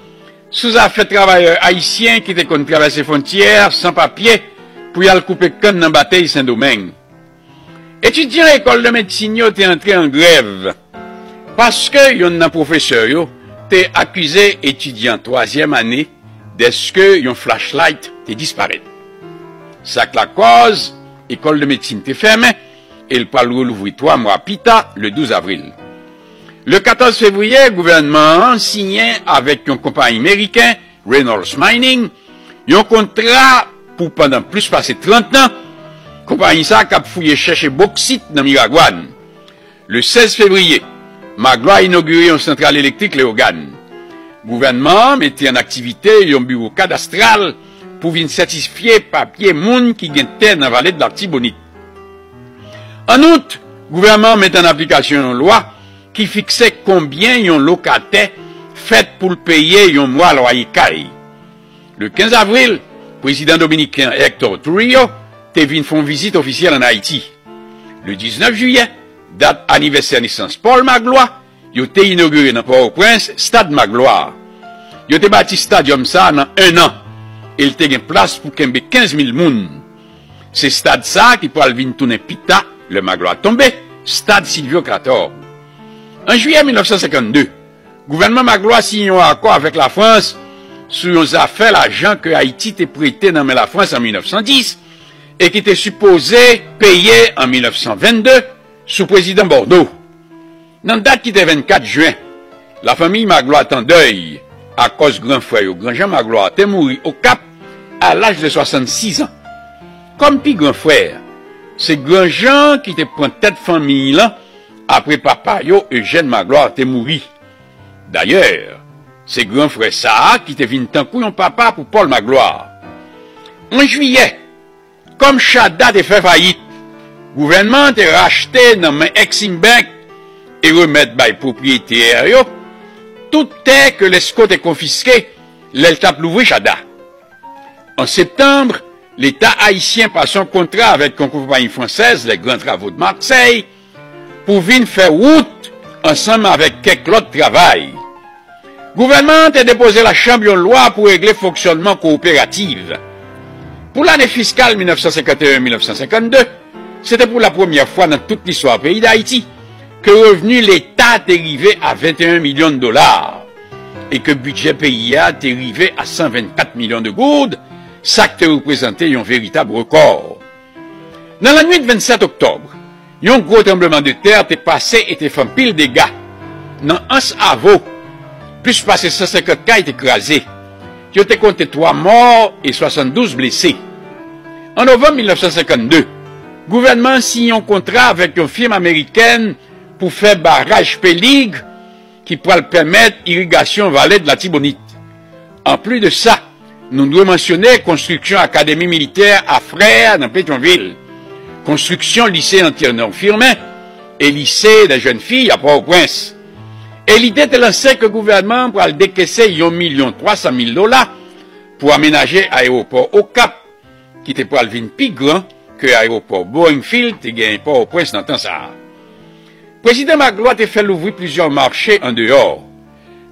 sou zafè travayè ayisyen ki te konn travèse fwontyè a san papye pou y al koupe kann nan batèy Sendomeng. Etidyan lekòl de medsin yo te antre an grèv paske yonn nan pwofesè yo te akize etidyan twazyèm ane dèske yon flashlight te disparèt. Sa k lakòz lekòl de medsin te fèmen e l pral relouvri twa mwa pita, le douz avril. Le katòz fevriye, gouvènman an siyen avèk yon konpayi meriken, Reynolds Mining, yon kontra pou pandan plis pase trant an, konpayi sa a k ap fouye chèche boksit nan Miragwàn. Le sèz fevriye, Magloire inogire yon santral elektrik Leyogàn. Gouvènman an mete an aktivite yon biwo kadastral pou vin sètifye papye moun ki gen tè nan vale de Latibonit. An out, gouvènman an mete an aplikasyon yon lwa ki fikse konbyen yon lokatè fèt pou l peye yon mwa lwaye kay. Le kenz avril, prezidan dominiken an Hector Trujillo te vin fè yon vizit ofisyèl ann Ayiti. Le diznèf jiyè, dat anivèsè nesans Paul Magloire, yo te inogire nan Pòtoprens Stad Magloire. Yo te bati stadyòm sa a nan en an, e l te gen plas pou kenbe kenz mil moun. Se stad sa a ki pral vin tounen pita, lè Maglwa tonbe, stad Sylvio Cator. An jiyè mil nèf san senkannde, gouvènman Maglwa siyen yon akò avèk Lafrans sou yon zafè lajan ke Ayiti te prete nan men Lafrans an mil nèf san dis e ki te sipoze peye an mil nèf san vennde sou prezidan Bòdo. Nan dat ki te vennkat jen, lafanmi Maglwa t an dèy akòz gran frè yo, Granjan Maglwa, te mouri Okap a laj de swasannsis an. Kòm pi gran frè, se Granjan ki te pran tèt fanmi lan apre papa yo, Ejèn Maglwa, te mouri. Dayè, se gran frè sa a ki te vin tankou yon papa pou Pòl Maglwa. An jiyè, kòm Chada te fè fayit, gouvènman an te rachte nan men Eximbank e remèt bay pwopriyetè yo tout tè ke Lesko te konfiske lè l t ap louvri Chada. An septanm, Leta ayisyen pase yon kontra avèk yon konpayi fransèz, Les Grands Travaux de Marseille, pou vin fè wout ansanm avèk kèk lòt travay. Gouvènman an te depoze Lachanm yon lwa pou regle fonksyònman kowoperativ. Pou lane fiskal mil nèf san senkanteyen mil nèf san senkannde, se te pou lapremyè fwa nan tout listwa peyi Dayiti ke revni Leta te rive a venteyen milyon dola e ke bidjè peyi a te rive a san vennkat milyon de goud, sa k te reprezante yon veritab rekò. Nan lannwit vennsèt oktòb, yon gwo tranblemanntè te pase e te fè anpil dega. Nan Anse Avo, plis pase san senkant kay te kraze. Yo te konte twa mò e swasanndouz blese. An novanm mil nèf san senkannde, gouvènman an siyen yon kontra avèk yon fim amerikèn pou fè baraj Pelig ki pral pèmèt irigasyon Vale de Latibonit. Anplis de sa, nou dwe mansyone konstriksyon Akademi Militè a Frè nan Petyonvil, konstriksyon Lise Antenor Firmin e Lise dè Jèn Fi a Pòtoprens. E lide te lanse ke gouvènman an pral dekese yon milyon twa san mil dola pou amenaje ayewopò Okap, ki te pral vin pi gran ke ayewopò Boeing Field te genyen Pòtoprens nan tan sa a. Prezidan Maglwa te fè louvri plizyè mache andeyò.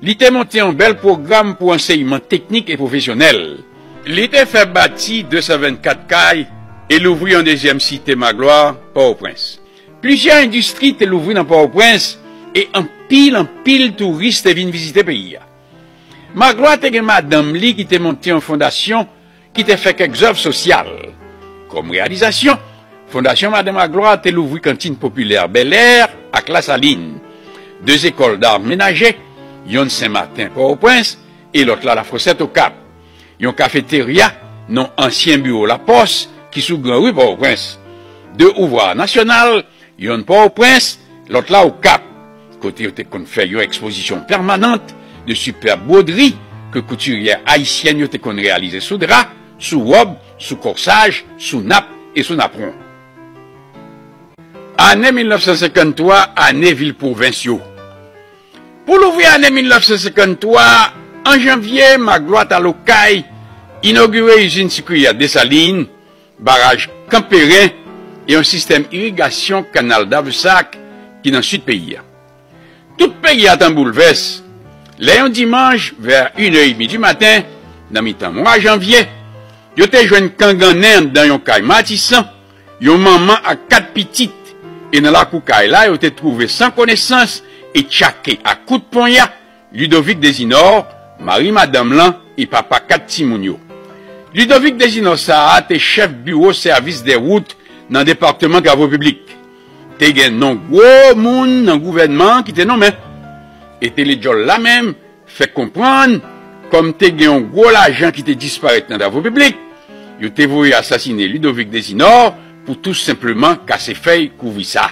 Li te monte yon bèl pwogram pou ansèyman teknik e pwofesyonèl. Li te fè bati de san vennkat kay e louvri yon dezyèm site Maglwa, Pòtoprens. Plizyè endistri te louvri nan Pòtoprens e anpil, anpil touris te vin vizite peyi a. Maglwa te gen madanm li ki te monte yon fondasyon ki te fè kèk zèv sosyal. Kòm reyalizasyon, Fondasyon Madan Maglwa te louvri kantin popilè Bèlè ak Lasalin, de zekòl d'ar menaje, yonn Senmaten, Pòtoprens, e lòt la Lafosèt, Okap, yon kafeterya, non ansyen biwo Lapòs, ki sou Gran Ri Pòtoprens, de ouvwa nasyonal, yonn Pòtoprens, lòt la Okap, kote yo te konn fè yon ekspozisyon pèmanant de sipèb bwodri ke koutiryè ayisyèn yo te konn reyalize sou dra, sou wòb, sou kòsaj, sou nap e sou napwon. Ane mil nèf san senkanntwa, ane vil pwovens yo. Pou louvri ane mil nèf san senkanntwa, an janvye, Maglwa t al Okay, inogire izin sikri a Desalin, baraj Kanperen e yon sistèm irigasyon kanal Davesac ki nan sid peyi a. Tout peyi a t an boulvès lè yon dimanch, vè inè edmi di maten, nan mitan mwa janvye, yo te jwenn kangannen anndan yon kay Matisan, yon manman ak kat pitit, e nan lakou kay la, yo te twouve san konesans e tchake ak kout ponya Ludovic Desinor, mari madanm lan e papa kat timoun yo. Ludovic Desinor sa a te chèf biwo sèvis dè wout nan depatman travo piblik. Te gen non gwo moun nan gouvènman an ki te nonmen. E tele djòl la menm fè konprann, kòm te gen yon gwo lajan ki te disparèt nan travo piblik, yo te voye asasine Ludovic Desinor pou tou senpleman kase fèy kouvri sa.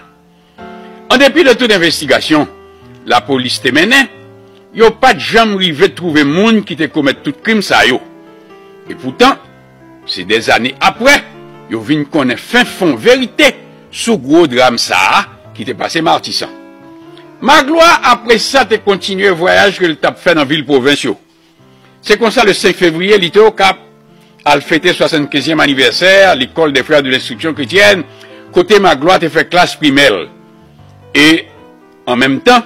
An depi de tout envestigasyon lapolis te mennen, yo pa t janm rive twouve moun ki te komèt tout krim sa yo. Epoutan, se dèzane apre, yo vin konnen fen fon verite sou gwo dram sa a ki te pase Matisan. Maglwa, apre sa, te kontinye vwayaj ke l t ap fè nan vil pwovens yo. Se konsa, le senk fevriye, li te Okap, al fete swasannkenzyèm anivèsè L'école des Frères de l'Instruction Chrétienne, kote Maglwa te fè klas primè l. E, an menm tan,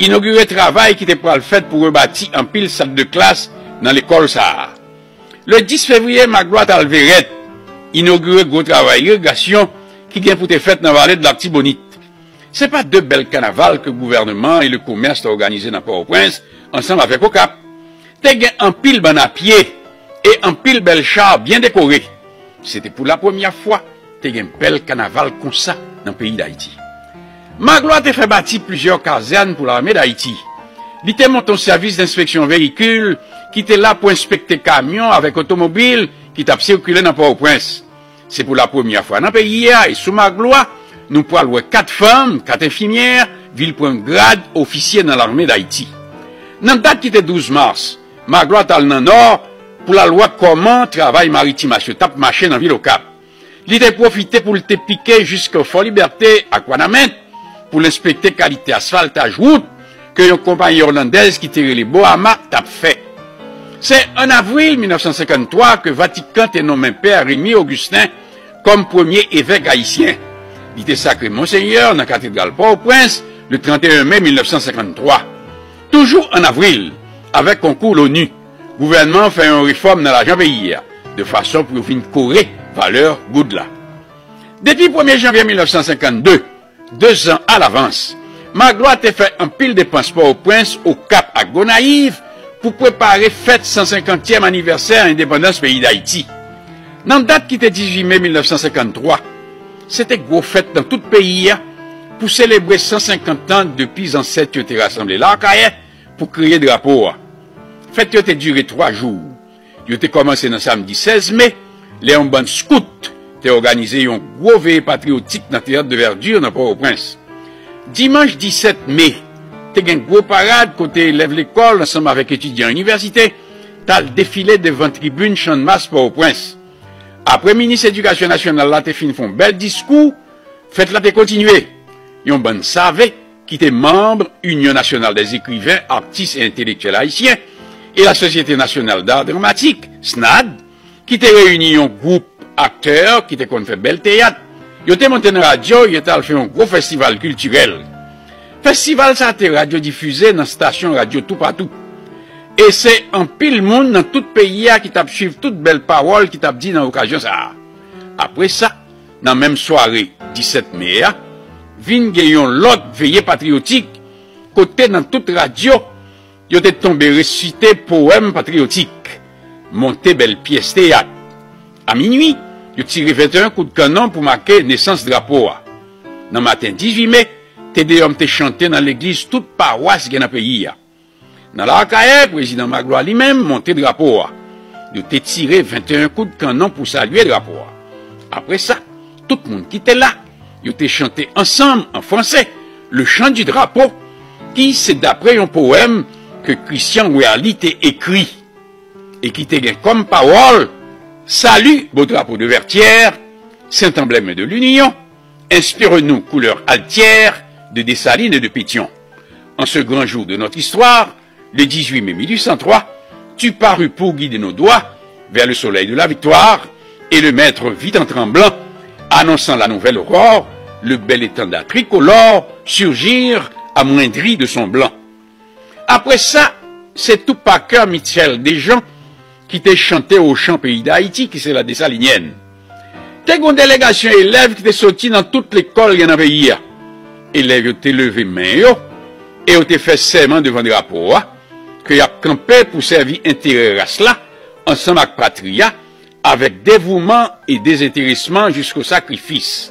inogire travay ki te pral fèt pou rebati anpil sal de klas nan lekòl sa a. Le dis fevriye, Magloire t al Verèt, inogire gwo travay irigasyon ki gen pou te fèt nan Vale de Latibonit. Se pa de bèl kanaval ke gouvènman e le komès te òganize nan Pòtoprens ansanm avèk Okap. Te gen anpil bann a pye e anpil bèl cha byen dekore. Se te pou la premyè fwa te gen bèl kanaval konsa nan peyi Dayiti. Magloire te fè bati plizyè kazèn pou Lame Dayiti. Li te monte yon sèvis denspeksyon veyikil ki te la pou enspekte kamyon avèk otomobil ki t ap sikile nan Pòtoprens. Se pou la premyè fwa nan peyi a e sou Magloire, nou pral wè kat fanm, kat enfimyè, vin pran grad ofisye nan Lame Dayiti. Nan dat ki te douz mas, Magloire t al nan Nò pou l al wè kòman travay maritim asyo t ap mache nan vil Okap. Li te pwofite pou l te pike jiske Fò Libète ak Wanament pou l enspekte kalite asfaltaj wout ke yon konpayi olandèz ki te rele Boama t ap fè. Se an avril mil nèf san senkann twa ke Vatikan te nonmen Pè Remy Augustin kòm premye evèk ayisyen. Li te sakre Monsenyè nan katedral Pòtoprens le trannteyen me mil nèf san senkann twa. Toujou an avril, avèk konkou l'ONU, gouvènman an fè yon refòm nan lajan peyi a, de fason pou yo vin kore valè goud la. Depi premye janvye mil nèf san senkann de, de zan alavans, Magloire te fè anpil depans Pòtoprens, Okap ak Gonayiv pou prepare fèt san senkantyèm anivèsè endepandans peyi Dayiti. Nan dat ki te dizuit me mil nèf san senkann twa, se te gwo fèt nan tout peyi a pou selebre san senkant an depi zansèt yo te rasanble Lakayè pou kreye drapo a. Fèt yo te dire twa jou. Yo te kòmanse nan samdi sèz me, lè yon bann skout te òganize yon gwo veye patriyotik nan Teyat de Verdure nan Pòtoprens. Dimanch disèt me, te gen gwo parad kote elèv lekòl ansanm avèk etidyan inivèsite t al defile devan tribin Channmas Pòtoprens. Apre minis edikasyon nasyonal la te fin fè yon bèl diskou, fèt la te kontinye. Yon bann save ki te manm Union Nationale des Écrivains, Artistes et Intellectuels Haïtiens e la Société Nationale d'Art Dramatique, snad, ki te reyini yon gwoup aktè ki te konn fè bèl teyat, yo te monte nan radyo, yo t al fè yon gwo festival kiltirèl. Festival sa a te radyodifize nan stasyon radyo toupatou. E se anpil moun nan tout peyi a ki t ap swiv tout bèl pawòl ki t ap di nan okazyon sa a. Apre sa, nan menm sware disèt me a, vin gen yon lòt veye patriyotik, kote nan tout radyo, yo te tonbe resite powèm patriyotik, monte bèl pyès teyat. A minui, yo tire venteyen kout kannon pou make nesans drapo a. Nan maten dizuit me, Te Deyòm te chante nan legliz tout pawas gen nan peyi a. Nan Lakayè, prezidan Magloire li menm monte drapo a. Yo te tire venteyen kout kannon pou salye drapo a. Apre sa, tout moun ki te la, yo te chante ansanm an franse le chant du drapeau, ki se dapre yon powèm ke Christian Werly te ekri e ki te gen kòm pawòl: Salut, beau drapeau de Vertières, saint emblème de l'union, inspire-nous couleur altière de Dessalines et de Pétion. En ce grand jour de notre histoire, le dix-huit mai mille huit cent trois, tu parus pour guider nos doigts vers le soleil de la victoire, et le maître vit en tremblant, annonçant la nouvelle aurore, le bel étendard tricolore surgir amoindri de son blanc. Apre sa, se tou pa kè Michel Dejean ki te chante Ochan peyi Dayiti, ki se la Desalinièn. Te gen yon delegasyon elèv ki te soti nan tout lekòl gen nan peyi a. Elèv yo te leve men yo e yo te fè sèman devan drapo a ke y ap kanpe pou sèvi enterè ras la ansanm ak patri a, avèk devouman e dezenteresman jisko sakrifis.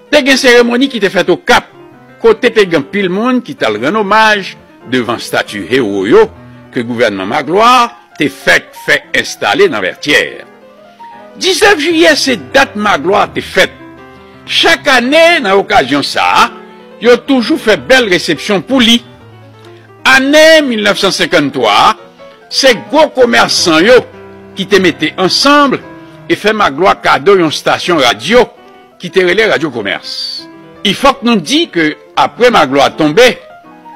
Te gen seremoni ki te fèt Okap, kote te gen anpil moun ki t al rann omaj devan estati ewo yo ke gouvènman Magloire te fèk fè enstale nan Vètyè. Diznèf jiyè se dat Magloire te fèt. Chak ane, nan okazyon sa a, yo toujou fè bèl resepsyon pou li. Ane mil nèf san senkanntwa a, se gwo komèsan yo ki te mete ansanm e fè Magloire kado yon estasyon radyo ki te rele Radyo Komès. I fòk nou di ke apre Magloire tonbe,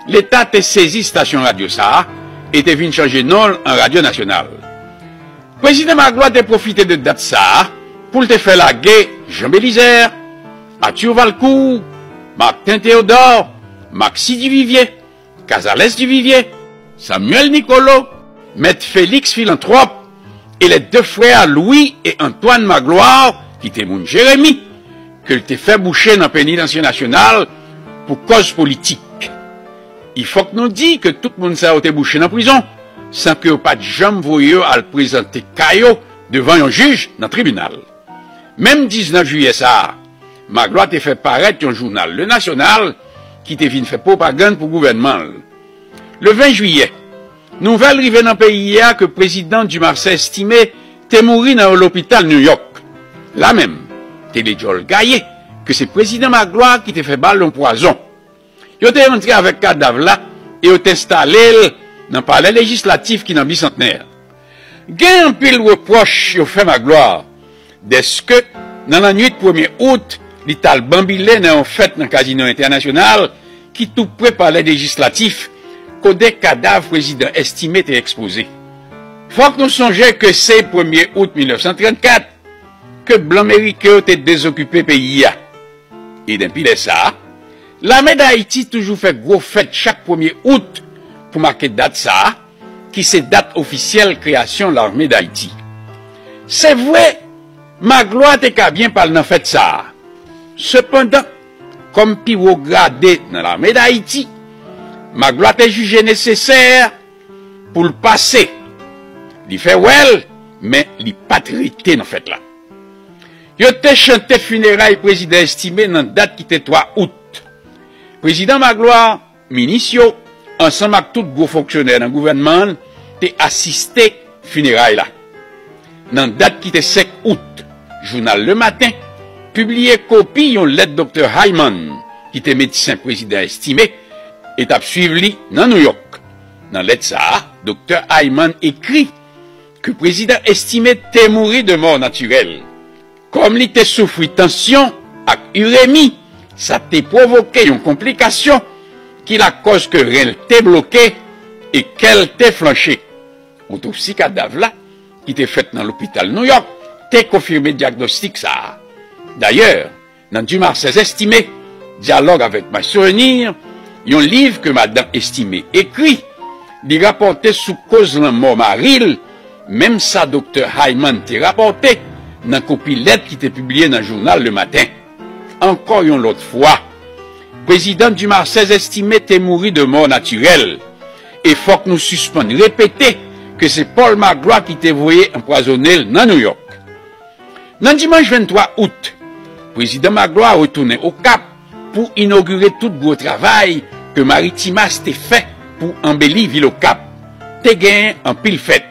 Leta te sezi estasyon radyo sa a e te vin chanje non l an Radyo Nasyonal. Prezidan Magloire te pwofite de dat sa a pou l te fè lage Jean Belizaire, Arthur Valcourt, Martin Théodore, Maxi Duvivier, Casalès Duvivier, Samuel Nicolo, Mèt Félix Philanthrope, e les deux frères Louis et Antoine Magloire, ki te moun Jeremi, ke l te fè bouche nan penitansye nasyonal pou kòz politik. I fòk nou di ke tout moun sa yo te bouche nan prizon, san ke yo pa t janm voye yo al prezante ka yo devan yon jij nan tribinal. Menm diznèf jiyè sa a, Magloire te fè parèt yon jounal, Le National, ki te vin fè pwopagann pou gouvènman l. Le ven jiyè, nouvèl rive nan peyi a ke prezidan Dumarsais Estimé te mouri nan yon lopital New York. La menm, te de djòl gaye ke se prezidan Magloire ki te fè ba l yon pwazon. Yo te rantre avèk kadav la e yo te enstale l nan palè lejislatif ki nan Bisantnè. Gen anpil repwòch yo fè Magloire, dèske nan lannwit premye out, li t al banbile nan yon fèt nan Kazino Entènasyonal ki tou pre palè lejislatif, kote kadav prezidan Estimé te ekspoze. Fòk nou sonje ke se premye out mil nèf san trannkat ke blan meriken yo te dezokipe peyi a. E denpi lè sa a, Lame Dayiti toujou fè gwo fèt chak premye out pou make dat sa a, ki se dat ofisyèl kreyasyon Lame Dayiti. Se vre, Magloire te ka byen pa al nan fèt sa a. Sepandan, kòm pi wo grade nan Lame Dayiti, Magloire te jije nesesè pou l pase. Li fè wè l, men li pa t rete nan fèt la. Yo te chante fineray prezidan Estimé nan dat ki te twa out. Prezidan Magloire, minis yo, ansanm ak tout gwo fonksyonè nan gouvènman an, te asiste fineray la. Nan dat ki te senk out, jounal Le Matin pibliye kopi yon lèt doktè Hyman, ki te medsen prezidan Estimé e t ap swiv li nan Nouyòk. Nan lèt sa a, doktè Hyman ekri ke prezidan Estimé te mouri de mò natirèl. Kòm li te soufri tansyon ak iremi, sa te pwovoke yon konplikasyon ki lakòz ke ren l te bloke e kè l te flanche. Otopsi kadav la, ki te fèt nan lopital Nouyòk, te konfime dyagnostik sa a. Dayè, nan Dumarsais Estimé, Dyalòg avèk My Souvenir, yon liv ke madan Estimé ekri, li rapòte sou koz lanmò mari l, menm sa doktè Hyman te rapòte nan kopi lèt ki te pibliye nan jounal Le Matin. Ankò yon lòt fwa, prezidan Dumarsais Estimé te mouri de mò natirèl, e fòk nou sispann repete ke se Paul Magloire ki te voye anpwazonnen l nan Nouyòk. Nan dimanch venntwa out, prezidan Magloire retounen Okap pou inogire tout gwo travay ke Maritimas te fè pou anbeli vil Okap. Te genyen anpil fèt.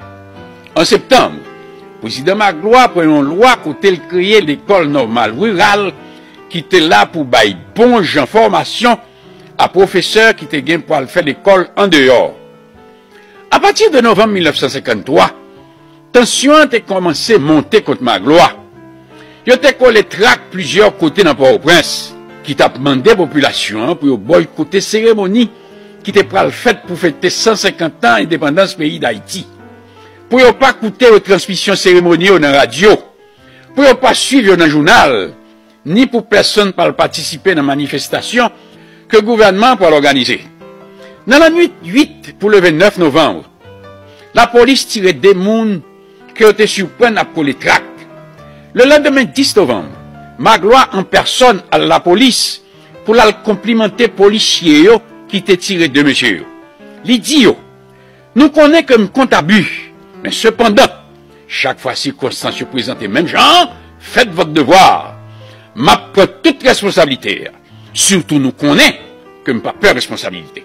An septanm, prezidan Magloire pran yon lwa kote l kreye lekòl nòmal riral ki te la pou bay bon jan fòmasyon a pwofesè ki te gen pou al fè lekòl andeyò. Apati de novanm mil nèf san senkanntwa, tansyon an te kòmanse monte kont Magloire. Yo te kole trak plizyè kote nan Pòtoprens ki t ap mande popilasyon an pou yo bòykote seremoni ki te pral fèt pou fete san senkant an endepandans peyi Dayiti, pou yo pa koute retransmisyon seremoni yo nan radyo, pou yo pa swiv yo nan jounal, ni pou pèsonn pa al patisipe nan manifestasyon ke gouvènman an pral òganize. Nan lannwit uit pou leve nèf novanm, lapolis tire de moun ke yo te siprann ap kole trak. Lelandemen dis novanm, Magloire an pèsòn al lapolis pou l al konplimante polisye yo ki te tire de mesye yo. Li di yo, nou konnen ke m kont abi, men sepandan, chak fwa sikonstans yo prezante menm jan an, fèt vòt devwa. M ap pran tout responsablite, sitou nou konnen ke m pa pè responsablite.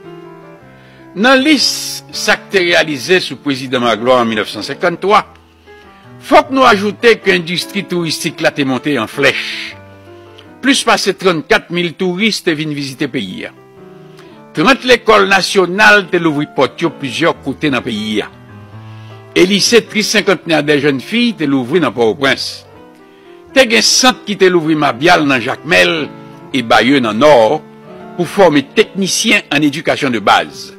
Nan lis sa k te reyalize sou prezidan Magloire an mil nèf san senkanntwa, fòk nou ajoute ke endistri touristik la te monte an flèch. Plis pase trannkat mil touris te vin vizite peyi a. Trant lekòl nasyonal te louvri pòt yo plizyè kote nan peyi a. E lise Trisenkantnè dè Jèn Fi te louvri nan Pòtoprens. Te gen sant ki te louvri Mabyal nan Jakmèl e Bayeux nan Nò pou fòme teknisyen an edikasyon de baz.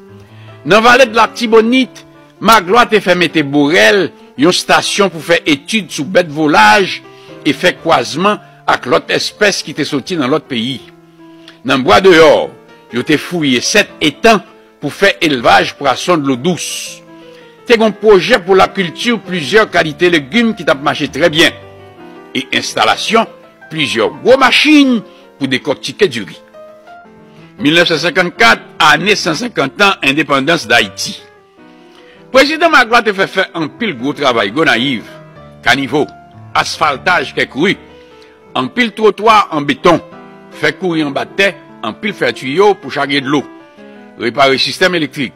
Nan Vale de Latibonit, Magloire te fè mete Borèl, yon stasyon pou fè etid sou bèt volaj e fè kwazman ak lòt espès ki te soti nan lòt peyi. Nan Bwa Deyò, yo te fouye sèt etan pou fè elvaj pwason dlo dous. Te gen yon pwojè pou lakilti plizyè kalite legim ki t ap mache trè byen, e enstalasyon plizyè gwo machin pou dekòktike diri. Mil nèf san senkannkat, ane san senkant an endepandans Dayiti. Prezidan Magloire te fè fè anpil gwo travay Gonayiv, kanivo, asfaltaj kèk ri, anpil twotwa an beton, fè kouri anba tè, anpil fè tiyo pou chage dlo, repare sistèm elektrik,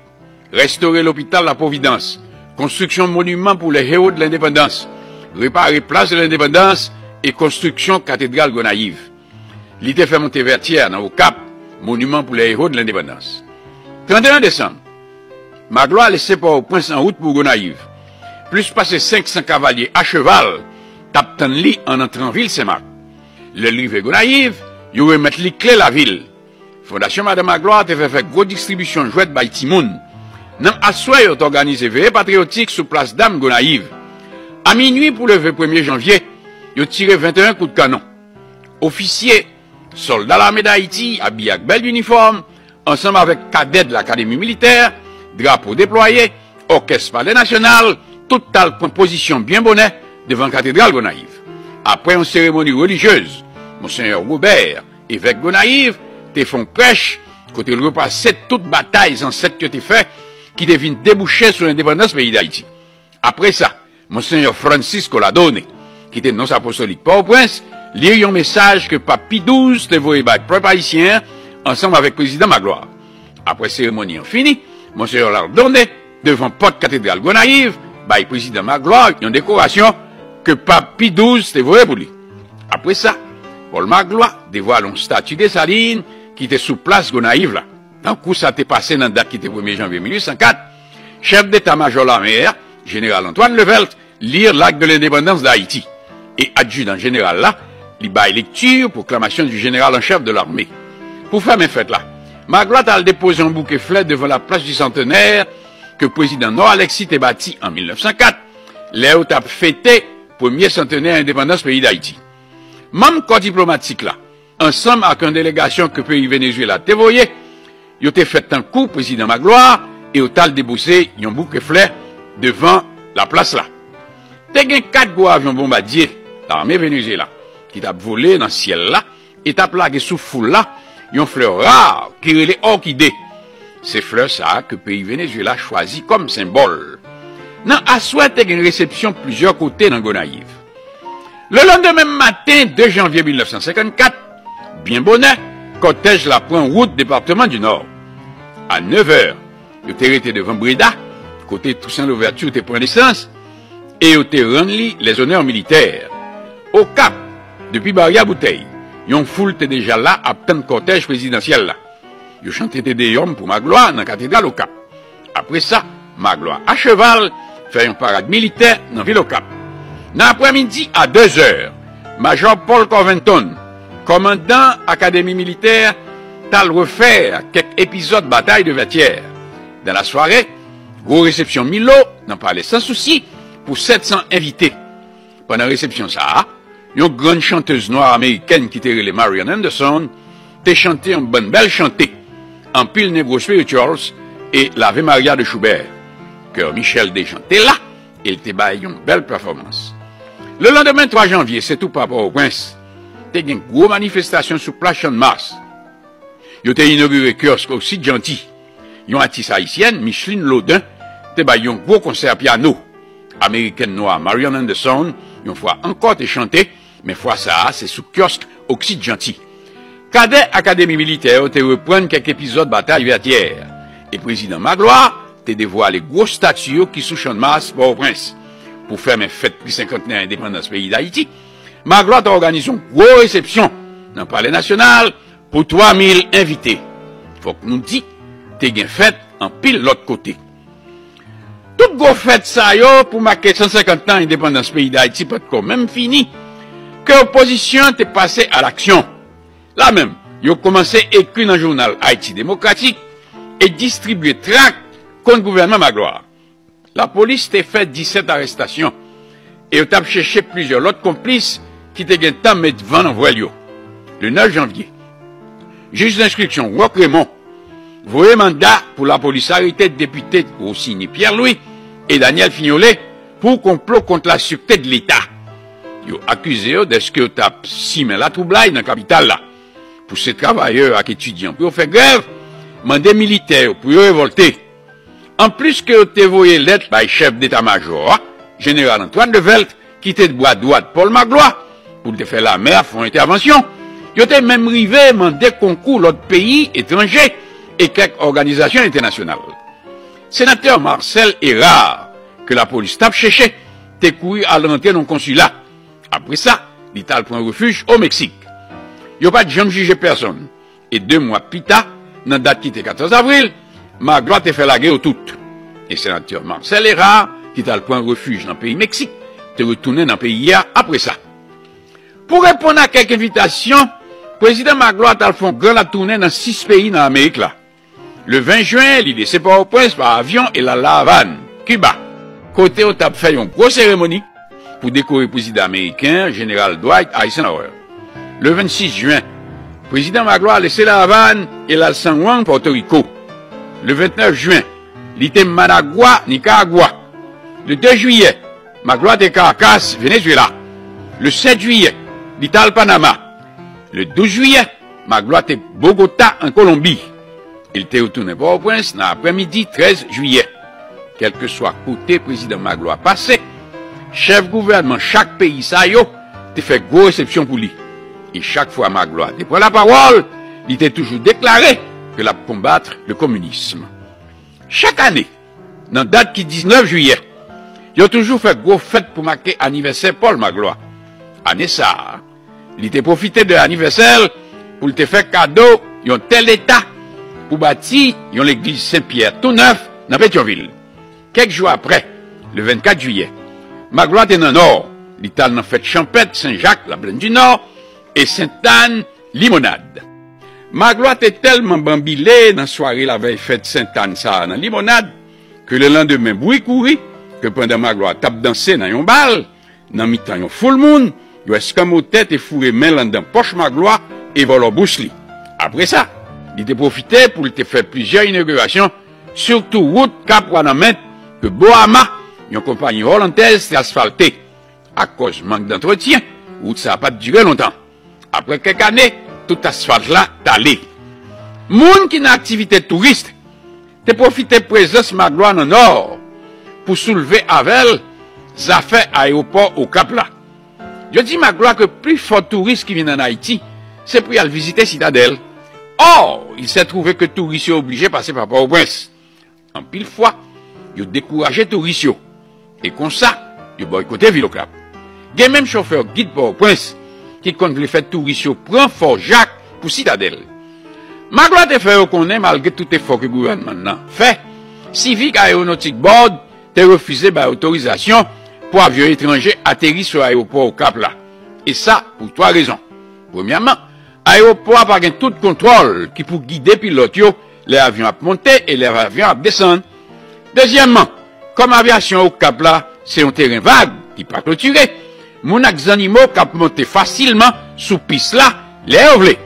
restore lopital La Providence, konstriksyon moniman pou les héros de l'indépendance, repare plas de l'indépendance e konstriksyon katedral Gonayiv. Li te fè monte Vètyè nan Okap, moniman pou les héros de l'indépendance. Trannteyen desanm, Magloire lese Pòtoprens an wout pou Gonayiv. Plis pase senk san kavalye a cheval t ap tann li an antran vil Senmak. Lè l rive Gonayiv, yo remèt li kle lavil. Fondasyon Madan Magloire te fè fè gwo distribisyon jwèt bay timoun. Nan aswè, yo t òganize veye patriyotik sou plas dam Gonayiv. A minwi pou leve premye janvye, yo tire venteyen kout kanon. Ofisye, sòlda Lame Dayiti abiye ak bèl inifòm, ansanm avèk kadè de Lakademi Militè, drapo deplwaye, òkès Palè Nasyonal, tout t al pran pozisyon byen bonè devan katedral Gonayiv. Apre yon seremoni relijyez, Monsenyè Robert, evèk Gonayiv, te fè yon prèch kote l repase tout batay zansèt yo te fè ki te vin debouche sou endepandans peyi Dayiti. Apre sa, Monsenyè Francis Coladone, ki te nons apostolik Pòtoprens, li yon mesaj ke Pap Pi douz te voye bay pèp ayisyen an ansanm avèk Prezidan Magloire. Apre seremoni an fini, Monsenyè Lardonne, devan pòt katedral Gonayiv, bay Prezidan Magloire yon dekorasyon ke Pap Pi douz te voye pou li. Apre sa, Pòl Magloire devwale yon stati Desalin ki te sou plas Gonayiv la. Tankou sa te pase nan dat ki te premye janvye mil uit san kat, chèf deta majò lame a, jeneral Antoine Levelt, li L'acte de l'indépendance d'Haïti. E adjidan jeneral la, li bay lekti pwoklamasyon di jeneral an chèf de lame. Pou fèmen fèt la, Magloire t al depoze yon bouke flè devan laplas di Santènè ke prezidan Nò Alexis te bati an mil nèf san kat, lè yo t ap fete premye santènè endepandans peyi Dayiti. Manm kò diplomatik la, ansanm ak yon delegasyon ke peyi Venezuela te voye, yo te fè tankou prezidan Magloire e yo t al depoze yon bouke flè devan laplas la. Te gen kat gwo avyon bonbadye lame Venezuela ki t ap vole nan syèl la e t ap lage sou foul la yon flè ra ki rele òkide. Se flè sa a ke peyi Venezuela chwazi kòm senbòl. Nan aswè, te gen resepsyon plizyè kote nan Gonayiv. Lelandemen maten, de janvye mil nèf san senkannkat, byen bonè, kòtèj la pran wout depatman di Nò. A nevè, yo te rete devan Breda, kote Toussaint Louverture te pran nesans, e yo te rann li lèzonè militè. Okap, depi Baryè Boutèy, yon foul te deja la ap tann kòtèj prezidansyèl la. Yo chante Te Deyòm pou Magloire nan katedral Okap. Apre sa, Magloire a cheval fè yon parad militè nan vil Okap. Nan aprèmidi, a dezè, Majò Paul Covington, kòmandan Akademi Militè, t al refè kèk epizòd batay de Vètyè. Dan lasware, gwo resepsyon Milo nan Palè Sans Souci pou sèt san envite. Pandan resepsyon sa a, yon grann chantez nwa amerikèn ki te rele Marian Anderson te chante yon bann bèl chante, anpil Negro Spirituals e L'Ave Maria de Schubert. Kè Michel Dejean te la e l te bay yon bèl pèfòmans. Lelandemen, twa janvye, se tou pa Pòtoprens, te gen gwo manifestasyon sou plas Channmas. Yo te inogire kiyòsk Oksid Janti. Yon atis ayisyèn, Micheline Laudin, te bay yon gwo konsè pyano. Amerikèn nwa Marian Anderson, yon fwa ankò, te chante, men fwa sa a, se sou kiyòsk Oksid Janti. Kadè Akademi Militè yo te reprann kèk epizòd batay Vètyè, e prezidan Magloire te devwale gwo estati yo ki sou Channmas Pòtoprens. Pou fèmen fèt pou senkantnè endepandans peyi Dayiti, Magloire te òganize yon gwo resepsyon nan Palè Nasyonal pou twa mil envite. Fòk nou di, te gen fèt anpil lòt kote. Tout gwo fèt sa yo pou make san senkant tan endepandans peyi Dayiti pa t ko menm fini, ke opozisyon an te pase a laksyon. La menm, yo kòmanse ekri nan jounal Ayiti Demokratik e distribye trak kont gouvènman Magloire. Lapolis te fè disèt arestasyon e yo t ap chèche plizyè lòt konplis ki te gentan met van nan vwèl yo. Le nèf janvye, jij lenstriksyon Rock Raymond voye manda pou lapolis arete depite Rosiny Pierre Louis e Daniel Fignolé pou konplo kont lasirte de Leta. Yo akize yo dèske yo t ap simen latwoublay nan kapital la, pouse travayè ak etidyan pou yo fè grèv, mande militè yo pou yo revòlte. Anplis ke yo te voye lèt bay chèf deta majò a, jeneral Antoine Develthe, ki te bra dwat Paul Magloire, pou l te fè lame a fè yon entèvansyon, yo te menm rive mande konkou lòt peyi etranje e kèk òganizasyon entènasyonal. Senatè Marcel Hérard, ke lapolis t ap chèche, te kouri al rantre nan yon konsila. Apre sa, li t al pran refij o Meksik. Yo pa t janm jije pèsonn. E de mwa pita, nan dat ki te katòz avril, Magloire te fè lage yo tout. E senatè Marcel Hérard, ki t al pran refij nan peyi Meksik, te retounen nan peyi a apre sa. Pou reponn a kèk envitasyon, prezidan Magloire t al fè yon gran latounen nan sis peyi nan Amerik la. Le ven jen, li lese Pòtoprens pa avyon e l al La Avàn, Kiba, kote yo t ap fè yon gwo seremoni pou dekore prezidan ameriken an, jeneral Dwight Eisenhower. Le vennsis jen, prezidan Magloire lese La Avàn e l al San Juan, Pòtoriko. Le vennèf jen, li te Managua, Nikaragwa. Le de jiyè, Magloire te Caracas, Venezuela. Le sèt jiyè, li t al Panama. Le douz jiyè, Magloire te Bogota, an Kolonbi. Li te retounen Pòtoprens nan aprèmidi trèz jiyè. Kèlkeswa kote prezidan Magloire pase, chèf gouvènman chak peyi sa yo te fè gwo resepsyon pou li. E chak fwa Magloire te pran lapawòl, li te toujou deklare ke l ap konbat le communisme. Chak ane, nan dat ki diznèf jiyè, yo toujou fè gwo fèt pou make anivèsè Paul Magloire. Ane sa a, li te pwofite de anivèsè l pou l te fè kado yon tè Leta pou bati yon legliz Sen Pyè tou nèf nan Petyonvil. Kèk jou apre, le vennkat jiyè, Magloire te nan Nò, li t al nan fèt chanpèt Sen Jak, Laplèn di Nò, e Sentàn, Limonad. Magloire te tèlman banbile nan sware lavèy fèt Sentàn sa a nan Limonad, ke lelandemen bri kouri ke pandan Magloire t ap danse nan yon bal, nan mitan yon foul moun, yon eskanmotè te foure men l anndan pòch Magloire e vòlò bous li. Apre sa, li te pwofite pou l te fè plizyè inogirasyon, sitou wout Kap Wanament ke Boama, yon konpayi olandèz, te asfalte. Akòz mank dantretyen, wout sa a pa t dire lontan. Apre kèk ane, tout asfalt la tale. Moun ki nan aktivite touris te pwofite prezans Magloire nan Nò pou soulve avè l zafè ayewopò Okap la. Yo di Magloire ke pifò touris ki vin ann Ayiti se pou y al vizite Sitadèl. Or, il s'est trouvé que touris yo oblije pase pa Pòtoprens. Anpil fwa, yo dekouraje touris yo. E konsa, yo bòykote vil Okap. Gen menm chofè gid Pòtoprens ki konn vle fè touris yo pran Fò Jak pou Sitadèl. Magloire te fè yo konnen, malgre tout efò ke gouvènman nan fè, Civic Aeronautic Board te refize bay otorizasyon pou avyon etranje ateri sou ayewopò Okap la. E sa, pou twa rezon. Premyèman, ayewopò a pa gen tout kontwòl ki pou gide pilòt yo lè avyon ap monte e lè avyon ap desann. Dezyèmman, kòm avyasyon Okap la se yon teren vag ki pa klotire, moun ak zannimo k ap monte fasilman sou pis la lè yo vle.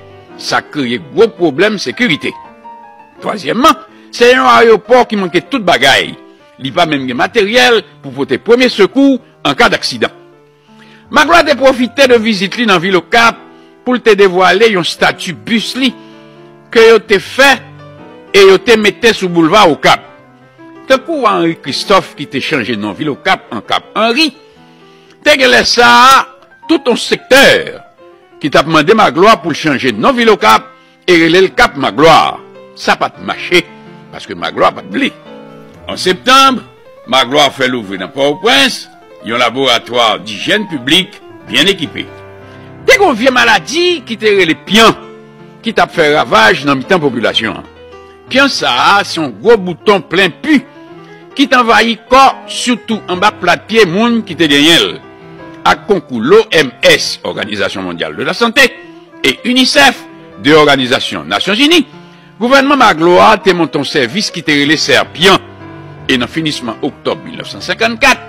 Sa kreye gwo pwoblèm sekirite. Twazyèmman, se yon ayewopò ki manke tout bagay. Li pa menm gen materyèl pou pote premye sekou an ka daksidan. Magloire te pwofite de vizit li nan vil Okap pou l te devwale yon estati bis li ke yo te fè e yo te mete sou boulva Okap. Tankou wa Henri Christophe ki te chanje non vil Okap an Kap Anri, te gen lè sa a tout yon sektè ki t ap mande Magloire pou l chanje non vil Okap e rele l Kap Magloire. Sa pa t mache, paske Magloire pa t vle. An septanm, Magloire fè louvri nan Pòtoprens yon laboratwa dijyèn piblik byen ekipe. Te gen yon vye maladi ki te rele pyan, ki t ap fè ravaj nan mitan popilasyon an. Pyan sa a se yon gwo bouton plen pi ki t anvayi kò, sitou anba plat pye moun ki te genyen l. Ak konkou l'O M S, Òganizasyon Mondyal de la Sante, e UNICEF, de Òganizasyon Nasyonzini, gouvènman Magloire te monte yon sèvis ki te rele Sèpyan. E nan finisman oktòb mil nèf san senkannkat,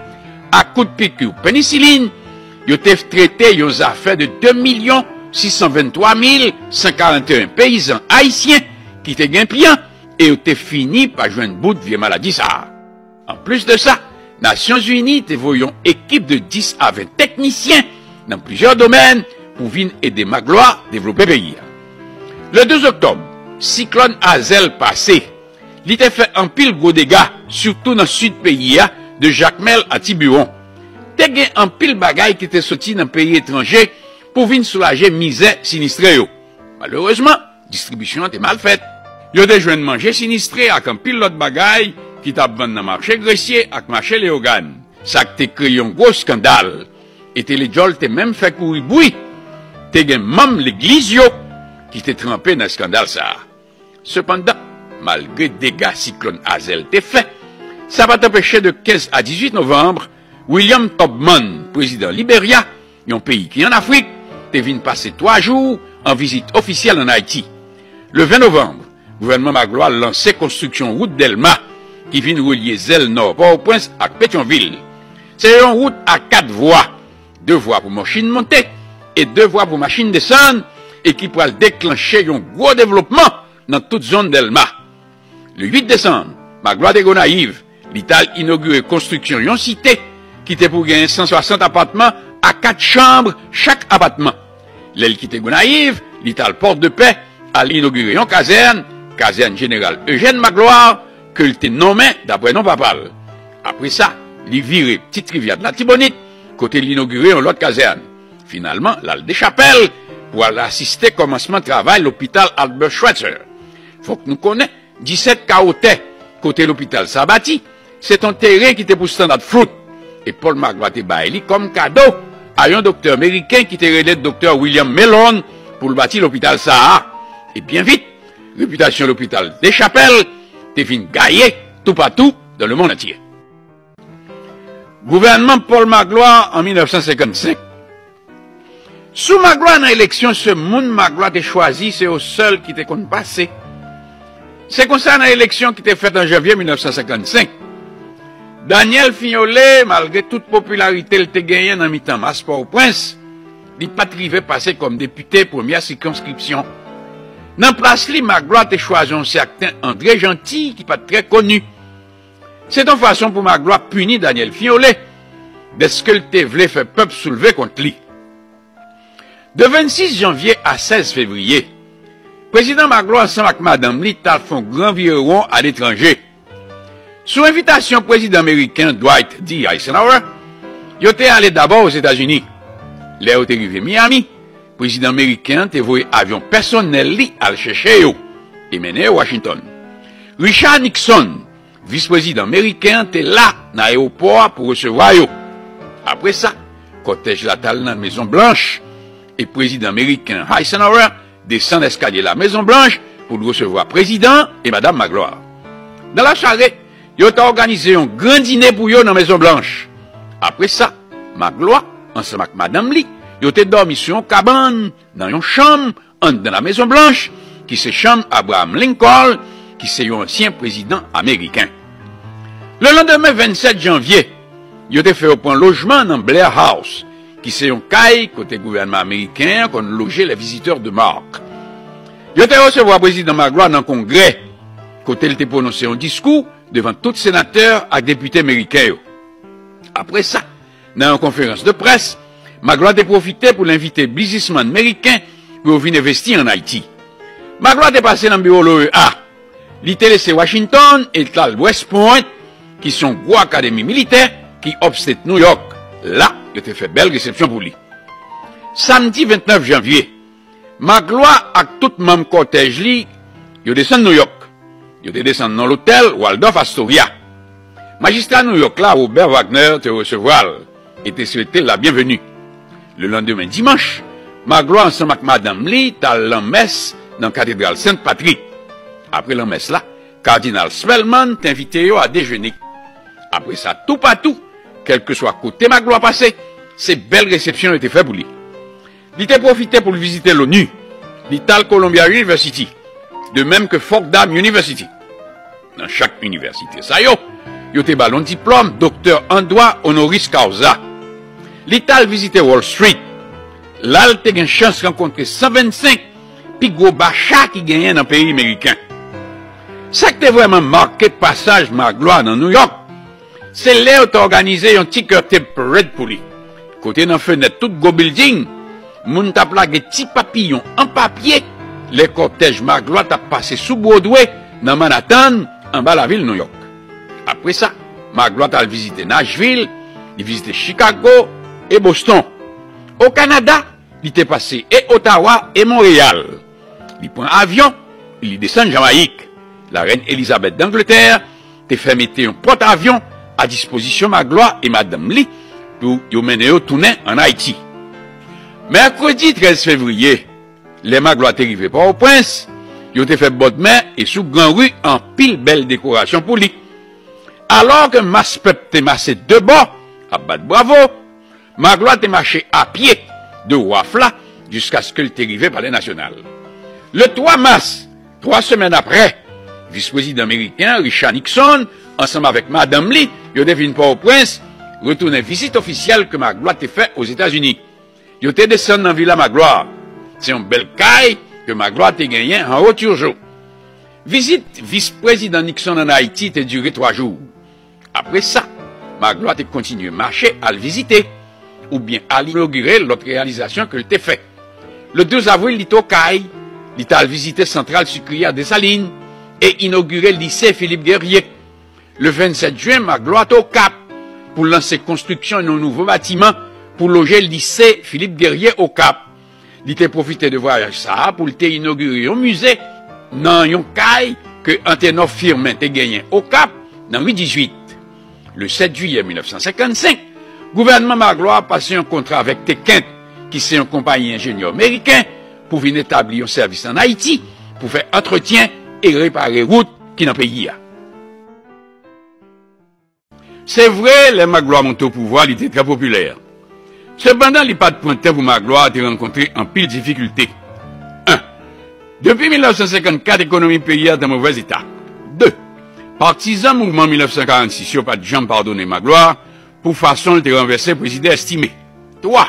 ak kout piki penisilin, yo te trete yon zafè de de milyon sis san venntwa mil san karanteyen peyizan ayisyen ki te gen pyan e yo te fini pa jwenn bout vye maladi sa a. Anplis de sa, Nasyonzini te voye yon ekip de dis a ven teknisyen nan plizyè domèn pou vin ede Magloire devlope peyi a. Le douz oktòb, siklòn Azèl pase. Li te fè anpil gwo dega, sitou nan sid peyi a, de Jakmèl a Tibiwon. Te gen anpil bagay ki te soti nan peyi etranje pou vin soulaje mizè sinistre yo. Malerezman, distribisyon an te mal fèt. Yo te jwenn manje sinistre ak anpil lòt bagay ki t ap vann nan mache Gresye ak mache Leyogàn. Sa k te kreye yon gwo eskandal. E Teledjòl te menm fè kouri bri. Te gen manm legliz yo ki te tranpe nan eskandal sa a. Sepandan, malgre dega siklòn Azèl te fè, sa pa t anpeche de kenz a dizuit novanm, William Tubman, prezidan Liberya, yon peyi ki ann Afrik, te vin pase twa jou an vizit ofisyèl ann Ayiti. Le ven novanm, gouvènman Magloire lanse konstriksyon wout Dèlma, ki vin relye zèl nò Pòtoprens ak Petyonvil. Se yon wout a kat vwa, de vwa pou machin monte e de vwa pou machin desann, e ki pral deklanche yon gwo devlopman nan tout zòn Dèlma. Le uit desanm, Magloire te Gonayiv, li t al inogire konstriksyon yon site ki te pou genyen san swasant apatman a kat chanm chak apatman. Lè l kite Gonayiv, li t al Pòdepè, al inogire yon kazèn, kazèn jeneral Eugène Magloire, ke l te nonmen dapre non papa l. Apre sa, li vire Ti Rivyè Latibonit, kote l inogire yon lòt kazèn. Finalman, l al Dechapèl pou al asiste kòmansman travay lopital Albert Schweitzer. Fòk nou konnen, disèt kawo tè kote lopital sa bati, se t on teren ki te pou Standard Fruit, e Paul Magloire te bay li kòm kado a yon doktè meriken ki te rele doktè William Mellon pou l bati lopital sa a. E byen vit, repitasyon lopital Dechapèl te vin gaye toupatou dans le monde entier. Gouvènman Paul Magloire an mil nèf san senkannsenk. Sou Magloire nan eleksyon, se moun Magloire te chwazi, se yo sèl ki te konn pase. Se konsa, nan eleksyon ki te fèt an janvye mil nèf san senkannsenk, Daniel Fignolé, malgre tout popilarite l te genyen nan mitan mas Pòtoprens, li pa t rive pase kòm depite premyè sikonskripsyon. Nan plas li, Magloire te chwazi yon sèten André Jeanty ki pa t trè koni. Se t on fason pou Magloire pini Daniel Fignolé, dèske l te vle fè pèp soulve kont li. De vennsis janvye a sèz fevriye, prezidan Magloire ansanm ak madanm li t al fè yon gran virewon aletranje. Sou envitasyon prezidan meriken Dwight D. Eisenhower, yo te ale dabò Ozetazini. Lè yo te rive Miami, prezidan meriken an te voye avyon pèsonèl li al chèche yo e mennen yo Washington. Richard Nixon, vis prezidan meriken an, te la nan ayewopò a pou resevwa yo. Apre sa, kòtèj la t al nan Mezon Blanch e prezidan meriken Eisenhower desann eskalye la Mezon Blanch pou l resevwa prezidan e madanm Magloire. Nan lasare, yo t òganize yon gran dine pou yo nan Mezon Blanch. Apre sa, Magloire, ansanm ak madanm li, yo te dòmi sou yon kabann nan yon chanm anndan la Mezon Blanch, ki se chanm Abraham Lincoln, ki se yon ansyen prezidan ameriken. Lelandemen, vennsèt janvye, yo te fè yo pran lojman nan Blair House, ki se yon kay kote gouvènman ameriken an konn loje les visiteurs de marque. Yo te resevwa prezidan Magloire nan Kongrè, kote l te pwononse yon diskou devan tout senatè ak depite meriken yo. Apre sa, nan yon konferans de près, Magloire te pwofite pou l envite biznismann meriken pou yo vin envesti ann Ayiti. Magloire te pase nan biwo l'O E A. Li te lese Washington e l t al West Point, ki se yon gwo akademi militè ki upstate New York. La, yo te fè bèl resepsyon pou li. Samdi vennèf janvye, Magloire ak tout manm kòtèj li, yo desann Nouyòk. Yo te desann nan lotèl Waldorf Astoria. Majistra Nouyòk la, Robert Wagner, te resevwa l e te swete l labyenveni. Lelandemen dimanch, Magloire ansanm ak madanm li t al lanmès nan katedral Sent Patrik. Apre lanmès la, Kadinal Spellman te envite yo a dejene. Apre sa, toupatou, kèlkeswa kote Magloire pase, se bèl resepsyon yo te fè pou li. Li te pwofite pou l vizite l'ONU. Li t al Columbia University, de menm ke Fordham University. Nan chak inivèsite sa yo, yo te ba l yon diplòm doktè an dwa honoris causa. Li t al vizite Wall Street. La, l te gen chans rankontre san vennsenk pi gwo bacha ki genyen nan peyi meriken. Sa k te vrèman make pasaj Maglwa nan Nouyòk, se lè yo t òganize yon ti kè te prèt pou li, kote nan fenèt tout gwo bilding, moun t ap lage ti papiyon an papye lè kòtèj Maglwa t ap pase sou Bwodwe nan Manhattan, anba lavil Nouyòk. Apre sa, Maglwa t al vizite Nashville, li vizite Chicago e Boston. O Kanada, li te pase e Ottawa e Monreyal. Li pran avyon, li desann Jamayik. Larèn Elizabeth d Angletè te fè mete yon pòt avyon a dispozisyon Maglwa e madanm li pou yo mennen yo tounen ann Ayiti. Mèkredi trèz fevriye, lè Maglwa te rive Pòtoprens, yo te fè bòdmè e sou gran ri anpil bèl dekorasyon pou li. Alò ke mas pèp te mache de bò, ap bat bravo, Maglwa te mache a pye de waf la jiskaske l te rive Palè Nasyonal. Le twa mas, twa semèn apre, vis prezidan meriken an, Richard Nixon, ansanm avèk madanm li, yo te vin Pòtoprens, retounen vizit ofisyèl ke Maglwa te fè Ozetazini. Yo te desann nan Vila Maglwa. Se yon bèl kay ke Maglwa te genyen anwo Turgeau. Vizit vis prezidan Nixon ann Ayiti te dire twa jou. Apre sa, Maglwa te kontinye mache al vizite, oubyen al inogire lòt reyalizasyon ke l te fè. Le douz avril, li t Okay, li t al vizite santral sikre a Desalin e inogire lise Philippe Guerrier. Le vennsèt jen, Maglwa t Okap pou lanse konstriksyon yon nouvo batiman pou loje lise Philippe Guerrier Okap. Li te pwofite de vwayaj sa a pou l te inogire yon mize nan yon kay ke Antenor Firmin te genyen Okap, nan ri dizuit. Le sèt jiyè mil nèf san senkannsenk, gouvènman Maglwa pase yon kontra avèk Tekent, ki se yon konpayi enjenyè meriken, pou vin etabli yon sèvis ann Ayiti pou fè antretyen e repare wout ki nan peyi a. Se vre, lè Maglwa monte o pouvwa, li te trè popilè. Sepandan, li pa t pran tan pou Maglwa te rankontre anpil difikilte. En, depi mil nèf san senkannkat, ekonomi peyi a t an movèz eta. De, patizan mouvman mil nèf san karannsis yo pa t janm padone Maglwa pou fason l te ranvèse prezidan Estimé. Twa,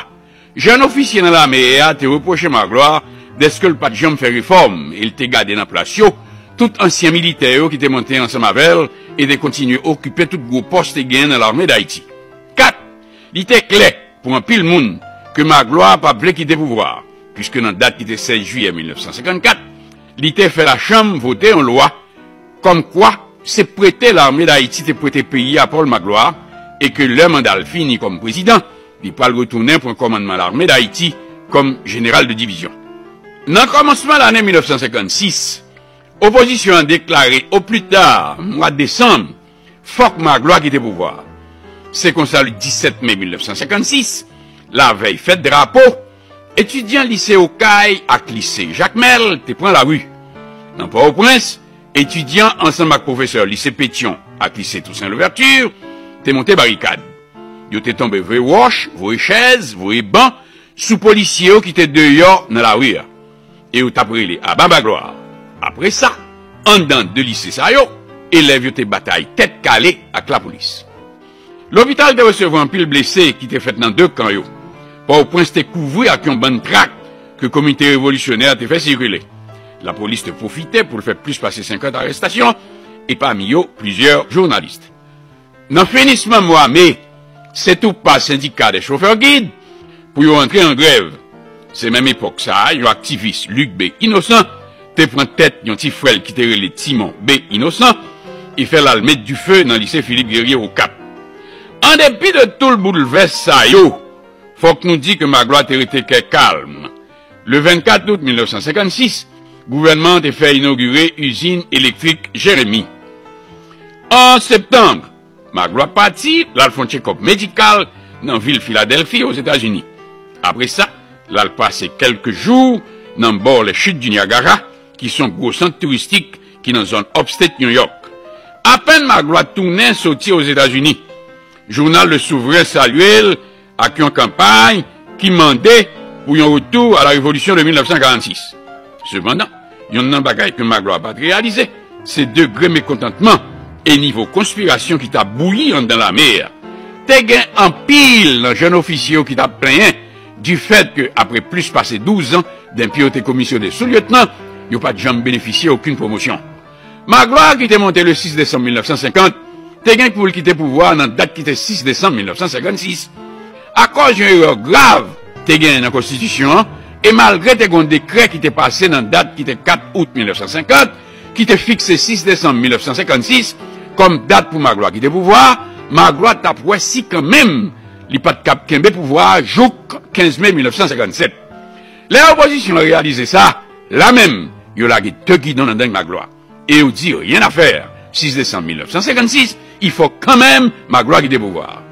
jèn ofisye nan lame a te repwoche Maglwa dèske l pa t janm fè refòm e l te gade nan plas yo tout ansyen militè yo ki te monte ansanm avè l e te kontinye okipe tout gwo pòs te genyen nan Lame d Ayiti. Kat, li te klè pou anpil moun ke Maglwa pa vle kite pouvwa a, piske nan dat ki te sèz jiyè mil nèf san senkannkat, li te fè lachanm vote yon lwa kòmkwa se prete Lame d Ayiti te prete peyi a Pòl Maglwa e ke lè manda l fini kòm prezidan, li pral retounen pran kòmandman Lame d Ayiti kòm jeneral de divizyon. Nan kòmansman lane mil nèf san senkannsis, opozisyon an deklare o pli ta mwa desanm, fòk Maglwa kite pouvwa a. Se konsa, le disèt me mil nèf san senkannsis, lavèy fèt drapo, etidyan lise Okay ak lise Jakmèl te pran lari. Nan Pòtoprens, etidyan ansanm ak pwofesè lise Petyon ak lise Tousen Louvèti te monte barikad. Yo te tonbe voye wòch, voye chèz, voye ban sou polisye yo ki te deyò nan lari a. E yo t ap rele aba Maglwa. Apre sa, anndan de lise sa yo, elèv yo te batay tèt kale ak lapolis. Lopital te resevwa anpil blese ki te fèt nan de kan yo. Pòtoprens te kouvri ak yon bann trak ke Komite Revolisyonè a te fè sikile. Lapolis te pwofite pou l fè plis pase senkant arestasyon, e pami yo plizyè jounalis. Nan finisman mwa me, se tou pa sendika dè chofè gid pou yo antre an grèv. Se menm epòk sa a, yon aktivis, Luc B Innocent, te pran tèt yon ti frè l ki te rele Timon B Innocent, e fè l al met dife nan lise Philippe Guerrier Okap. An depi de tout boulvès sa yo, fòk nou di ke Maglwa te rete kè kalm. Le vennkat out mil nèf san senkannsis, gouvènman an te fè inogire izin elektrik Jeremi. An septanm, Maglwa pati, l al fè yon tchekòp medikal nan vil Filadèlfi, Ozetazini. Apre sa, l al pase kèlke jou nan bò les Chutes du Niagara, ki se yon gwo sant touristik ki nan zòn upstate New York. Apèn Maglwa tounen soti Ozetazini, jounal Le Souverain salye l ak yon kanpay ki mande pou yon retour à la révolution de mil nèf san karannsis. Sepandan, yonn nan bagay ke Maglwa pa t reyalize, se degre mekontantman e nivo konspirasyon ki t ap bouyi anndan lame a. Te gen anpil nan jèn ofisye yo ki t ap plenyen difèt ke, apre plis pase douz an denpi yo te komisyone sou-lyetnan, yo pa t janm benefisye okenn pwomosyon. Magloire, ki te monte le sis desanm mil nèf san senkant, te gen pou l kite pouvwa a nan dat ki te sis desanm mil nèf san senkannsis. Akòz yon erè grav te genyen nan konstitisyon an, e malgre te gen yon dekrè ki te pase nan dat ki te kat out mil nèf san senkant, ki te fikse sis desanm mil nèf san senkannsis kòm dat pou Magloire kite pouvwa a, Magloire t ap wè si kanmenm li pa t kab kenbe pouvwa a jouk kenz me mil nèf san senkannsèt. Lè opozisyon an reyalize sa, la menm, yo lage de gidon nan deng Magloire. E yo di, rien à faire, sis desanm mil nèf san senkannsis, il faut quand même Magloire kite pouvwa a.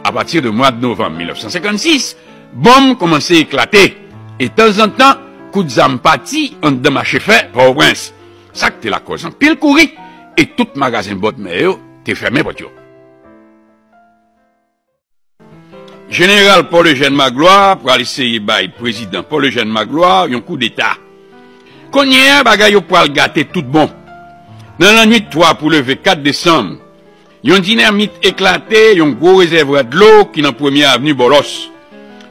Apati de mwa de novanm mil nèf san senkannsis, bonm kòmanse eklate, e tanzantan, kout zam pati anndan mache fè Pòtoprens. Sa k te lakòz anpil kouri, e tout magazen bòdmè yo te fèmen pòt yo. Jeneral Paul Eugène Magloire pral eseye bay prezidan Paul Eugène Magloire yon koudeta. Kounye a, bagay yo pral gate tout bon. Nan lannwit twa pou leve kat desanm, yon dinamit eklate yon gwo rezèvwa dlo ki nan Premye Avni Bòlòs.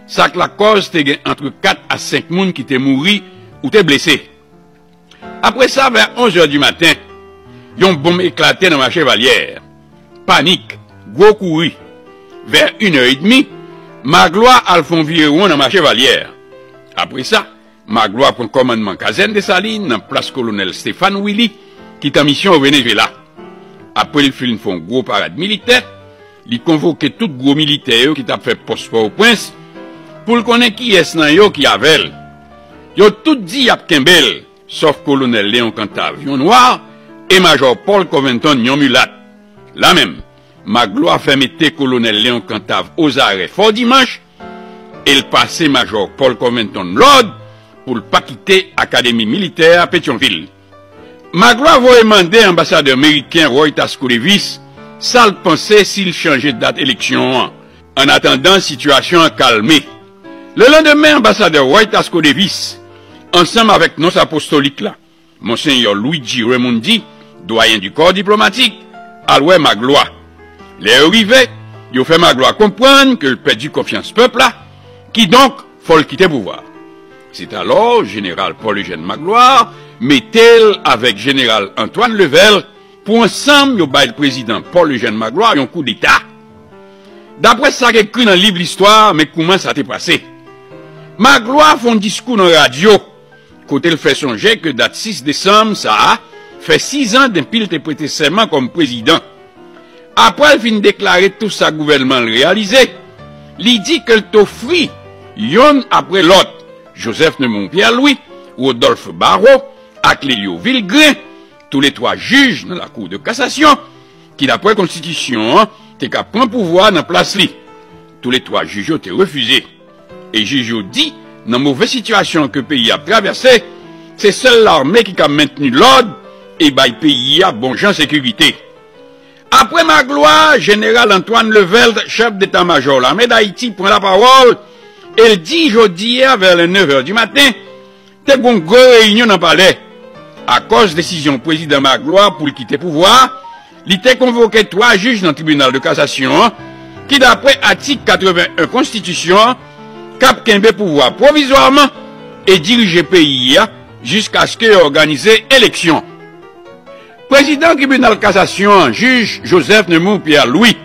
Sa k lakòz te gen ant kat a senk moun ki te mouri ou te blese. Apre sa, vè onz è di maten, yon bonm eklate nan mache Valyè. Panik, gwo kouri. Vè inè edmi, Magloire al fè yon virewon nan mache Valyè. Apre sa, Magloire pran kòmandman kazèn Desalin nan plas kolonèl Stéphane Willy, ki t an misyon o Venezuela. Apre l fin fè yon gwo parad militè, li konvoke tout gwo militè yo ki t ap fè pòs Pòtoprens pou l konnen kiyès nan yo ki avè l. Yo tout di y ap kenbe l, sòf kolonèl Léon Cantave, yon nwa, e majò Paul Covington, yon milat. La menm, Magloire fè mete kolonèl Léon Cantave ozarè Fò Dimanch, e l pase majò Paul Covington lòd pou l pa kite Akademi Militè a Petyonvil. Magloire voye mande anbasadè meriken Roy Tasko Davis sa l panse si l chanje dat eleksyon an, annatandan sitiyasyon an kalme. Lelandemen, anbasadè Roy Tasko Davis, ansanm avèk nons apostolik la, Monsenyè Luigi Raimondi, dwayen di kò diplomatik, al wè Magloire. Lè yo rive, yo fè Magloire konprann ke l pèdi konfyans pèp la, kidonk, fò l kite pouvwa a. Se t alò, jeneral Paul Eugène Magloire mete l avèk jeneral Antoine Levelt pou ansanm yo bay prezidan Paul Eugène Magloire yon koudeta. Daprè sa k ekri nan liv listwa, men kouman sa te pase. Magloire fè yon diskou nan radyo, kote l fè sonje ke dat sis desanm sa a fè sizan depi l te prete sèman kòm prezidan. Apre l fin deklare tou sa gouvènman l reyalize, li di ke l t ofri, yonn apre lòt, Joseph Neumond Pierre Louis, Rodolphe Barrot ak Lelio Vilgré, toulètwa jij nan Lakou de Kasasyon, ki daprè konstitisyon an te ka pran pouvwa a nan plas li. Toulètwa jij yo te refize. E jij yo di, nan move sitiyasyon ke peyi a ap travèse, se sèl lame ki ka mentni lòd e bay peyi a bon jan sekirite. Apre Magloire, jeneral Antoine Levelt, chèf deta majò lame Dayiti, pran lapawòl e l di jodi a vè lè nèf è di maten, te gen yon gwo reyinyon nan palè. Akòz desizyon prezidan Magloire pou l kite pouvwa a, li te konvoke twa jij nan tribinal de kasasyon an, ki daprè atik katreven en konstitisyon an, k ap kenbe pouvwa pwovizwaman e dirije peyi a jiskaske yo òganize eleksyon. Prezidan tribinal kasasyon an, jij Joseph Neumond Pierre Louis,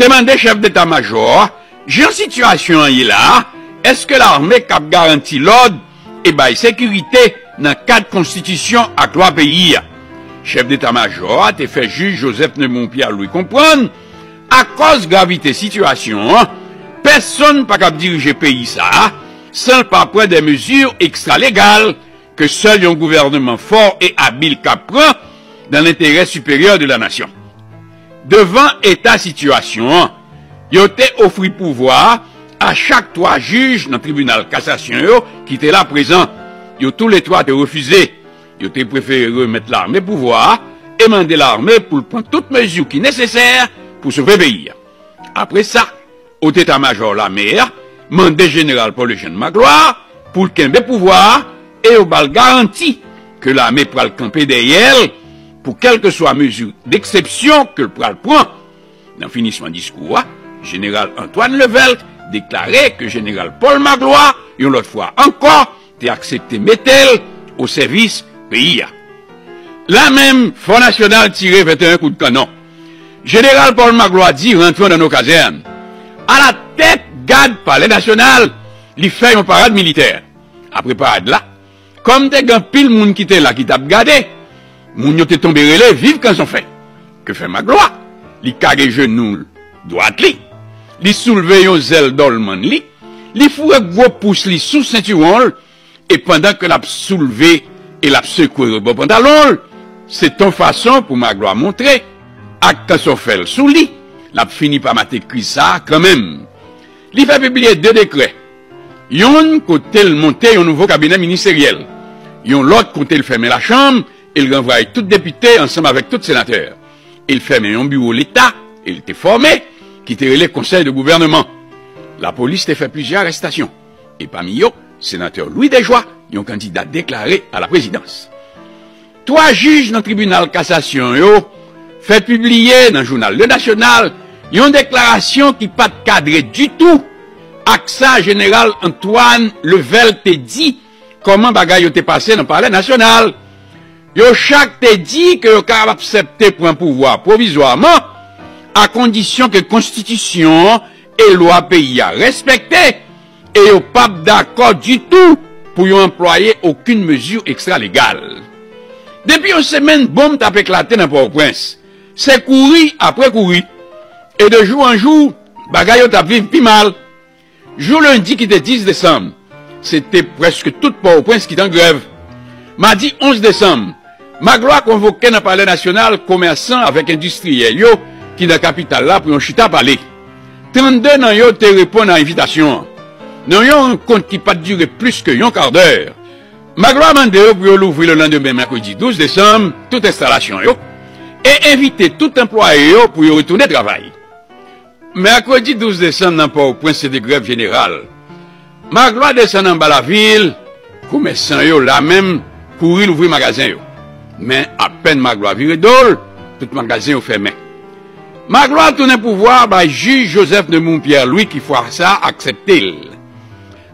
te mande chèf deta majò a, jan sitiyasyon an ye la a, èske lame k ap garanti lòd e bay sekirite nan kad konstitisyon ak lwa peyi a? Chèf deta majò a te fè jij Joseph Neumond Pierre Louis konprann, akòz gravite sitiyasyon an, pèsonn pa kab dirije peyi sa a san l pa pran de mezi ekstra legal ke sèl yon gouvènman fò e abil ka pran dans l'intérêt supérieur de la nation. Devan eta sitiyasyon an, yo te ofri pouvwa a a chak twa jij nan tribinal kasasyon yo ki te la prezan. Yo toulètwa te refize. Yo te prefere remèt lame pouvwa a e mande lame pou l pran tout mezi ki nesesè pou sove peyi a. Apre sa, Wot Eta Majò Lame a mande jeneral Paul Eugène Magloire pou l kenbe pouvwa a e yo ba l garanti ke lame pral kanpe dèyè l pou kèlkeswa mezi deksepsyon ke l pral pran. Nan finisman diskou a, jeneral Antoine Levelt deklare ke jeneral Paul Magloire, yon lòt fwa ankò, te aksepte mete l o sèvis peyi a. La menm, Fò Nasyonal tire venteyen kout kannon. Jeneral Paul Magloire di, Rentrons dans nos casernes. Alatèt gad Palè Nasyonal, li fè yon parad militè. Apre parad la, kòm te gen anpil moun ki te la ki t ap gade, moun yo te tonbe rele, Viv Kanson Fè! Ke fè Magloire? Li kage jenou dwat li, li soulve yon zèl dòlmann li, li foure gwo pous li sou sentiwon l, e pandan ke l ap soulve e l ap sekwe rebò pantalon l, se t on fason pou Magloire montre, ak Kanson Fè l sou li, l ap fini pa mate kriz sa a kanmenm. Li fè pibliye de dekrè. Yonn kote l monte yon nouvo kabinè ministeryèl. Yon lòt kote l fèmen lachanm e l ranvwaye tout depite ansanm avèk tout senatè. E l fèmen yon biwo leta e l te fòme, ki te rele Konsèy de Gouvèneman. Lapolis te fè plizyè arèstasyon, e pami yo, senatè Louis Déjoie, yon kandida deklare a la prezidans. Twa jij nan tribinal kasasyon yo fè pibliye nan jounal Le National yon deklarasyon ki pa t kadre ditou ak sa jeneral Antoine Level te di, kòman bagay yo te pase nan Palè Nasyonal. Yo chak te di ke yo kapab aksepte pran pouvwa pwovizwaman, akondisyon ke konstitisyon an e lwa peyi a respekte, e yo p ap dakò ditou pou yo anplwaye okenn mezi ekstralegal. Depi yon semèn, bonm t ap eklate nan Pòtoprens. Se kouri apre kouri. E de jou an jou, bagay yo t ap viv pi mal. Jou lendi ki te dis desanm, se te prèske tout Pòtoprens ki t an grèv. Madi onz desanm, Magloire konvoke nan Palè Nasyonal komèsan avèk endistriyèl yo ki nan kapital la pou yon chita pale. Trannde nan yo te reponn a envitasyon an. Nan yon rankont ki pa t dire plis ke yon kadè, Magloire mande yo pou yo louvri lelandemen, mèkredi douz desanm, tout enstalasyon yo e envite tout anplwaye yo pou yo retounen travay. Mèkredi douz desanm nan Pòtoprens se te grèv jeneral. Magloire desann anba lavil, komèsan yo la menm kouri louvri magazen yo. Men apèn Magloire vire do l, tout magazen yo fèmen. Magloire tounen pouvwa bay jij Joseph Nemours Pierre Louis ki fwa sa a aksepte l.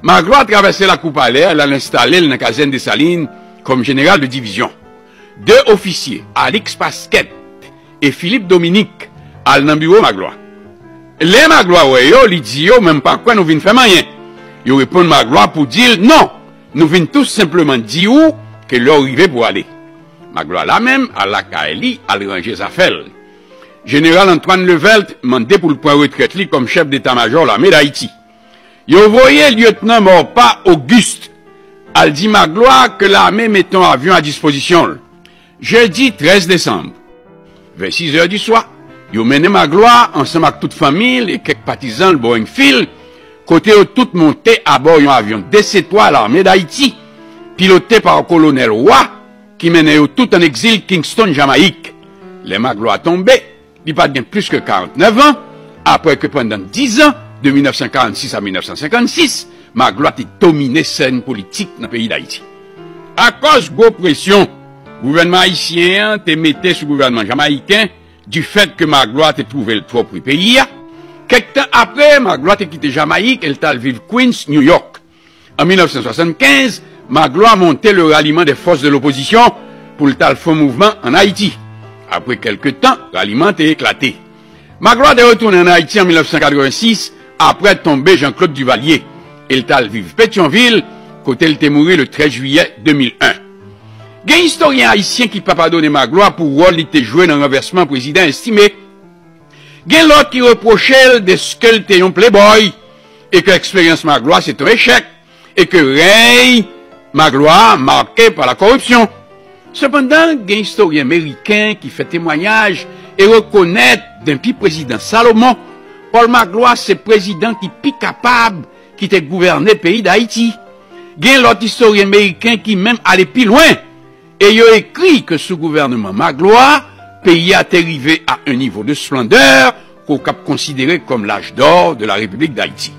Magloire travèse lakou palè a, l al enstale l nan kazèn Desalin kòm jeneral de divizyon. De ofisye, Alix Pasquet e Philippe Dominique, al nan biwo Magloire. Lè Magloire wè yo, li di yo, men m pa kwè nou vin fè m anyen. Yo reponn Magloire pou di l, non, nou vin tou senpleman di w ke lè w rive pou w ale. Magloire la menm al lakay li, al ranje zafè l. Jeneral Antoine Levelt mande pou l pran retrèt li kòm chèf deta majò lame Dayiti. Yo voye lyetnan Maurepas Auguste al di Magloire ke lame mete yon avyon a dispozisyon l. Jedi trèz desanm, vè sis è di swa, yo mennen Magloire ansanm ak tout fanmi l e kèk patizan l bò Enfield, kote yo tout monte abò yon avyon DC twa lame Dayiti, pilote pa kolonèl Roy, ki mennen yo tout an egzil Kingston, Jamayik. Lè Magloire tonbe, li pa t gen plis ke karantnèf an, apre ke pandan diz an, de mil nèf san karannsis a mil nèf san senkannsis, Magloire te domine sèn politik nan peyi Dayiti. Akòz gwo presyon gouvènman ayisyen an te mete sou gouvènman jamayiken, difèt ke Magloire te twouve l twò pre peyi a, kèk tan apre, Magloire te kite Jamayik e l t al viv Queens, New York. An mil nèf san swasannkenz, Magloire monte le Ralliement des Forces de l'Opposition pou l t al fè yon mouvman ann Ayiti. Apre kèlke tan, raliman an te eklate. Magloire te retounen ann Ayiti an mil nèf san katrevensis, apre tonbe Jean-Claude Duvalier, e l t al viv Petyonvil, kote l te mouri le trèz jiyè de mil en. Gen istoryen ayisyen ki pa padone Magloire pou wòl li te jwe nan ranvèsman prezidan Estimé. Gen lòt ki repwoche l dèske l te yon playboy e ke eksperyans Magloire se te yon echèk e ke rèy Magloire make pa la koripsyon. Sepandan, gen istoryen meriken ki fè temwayaj e rekonèt denpi prezidan Salomon, Paul Magloire se prezidan ki pi kapab ki te gouvène peyi Dayiti. Gen lòt istoryen meriken ki menm ale pi lwen e yo ekri ke sou gouvèneman Magloire, peyi a te rive a un nivo de splandè ke w kab konsidere kòm l'âge d'or de la République d'Haïti.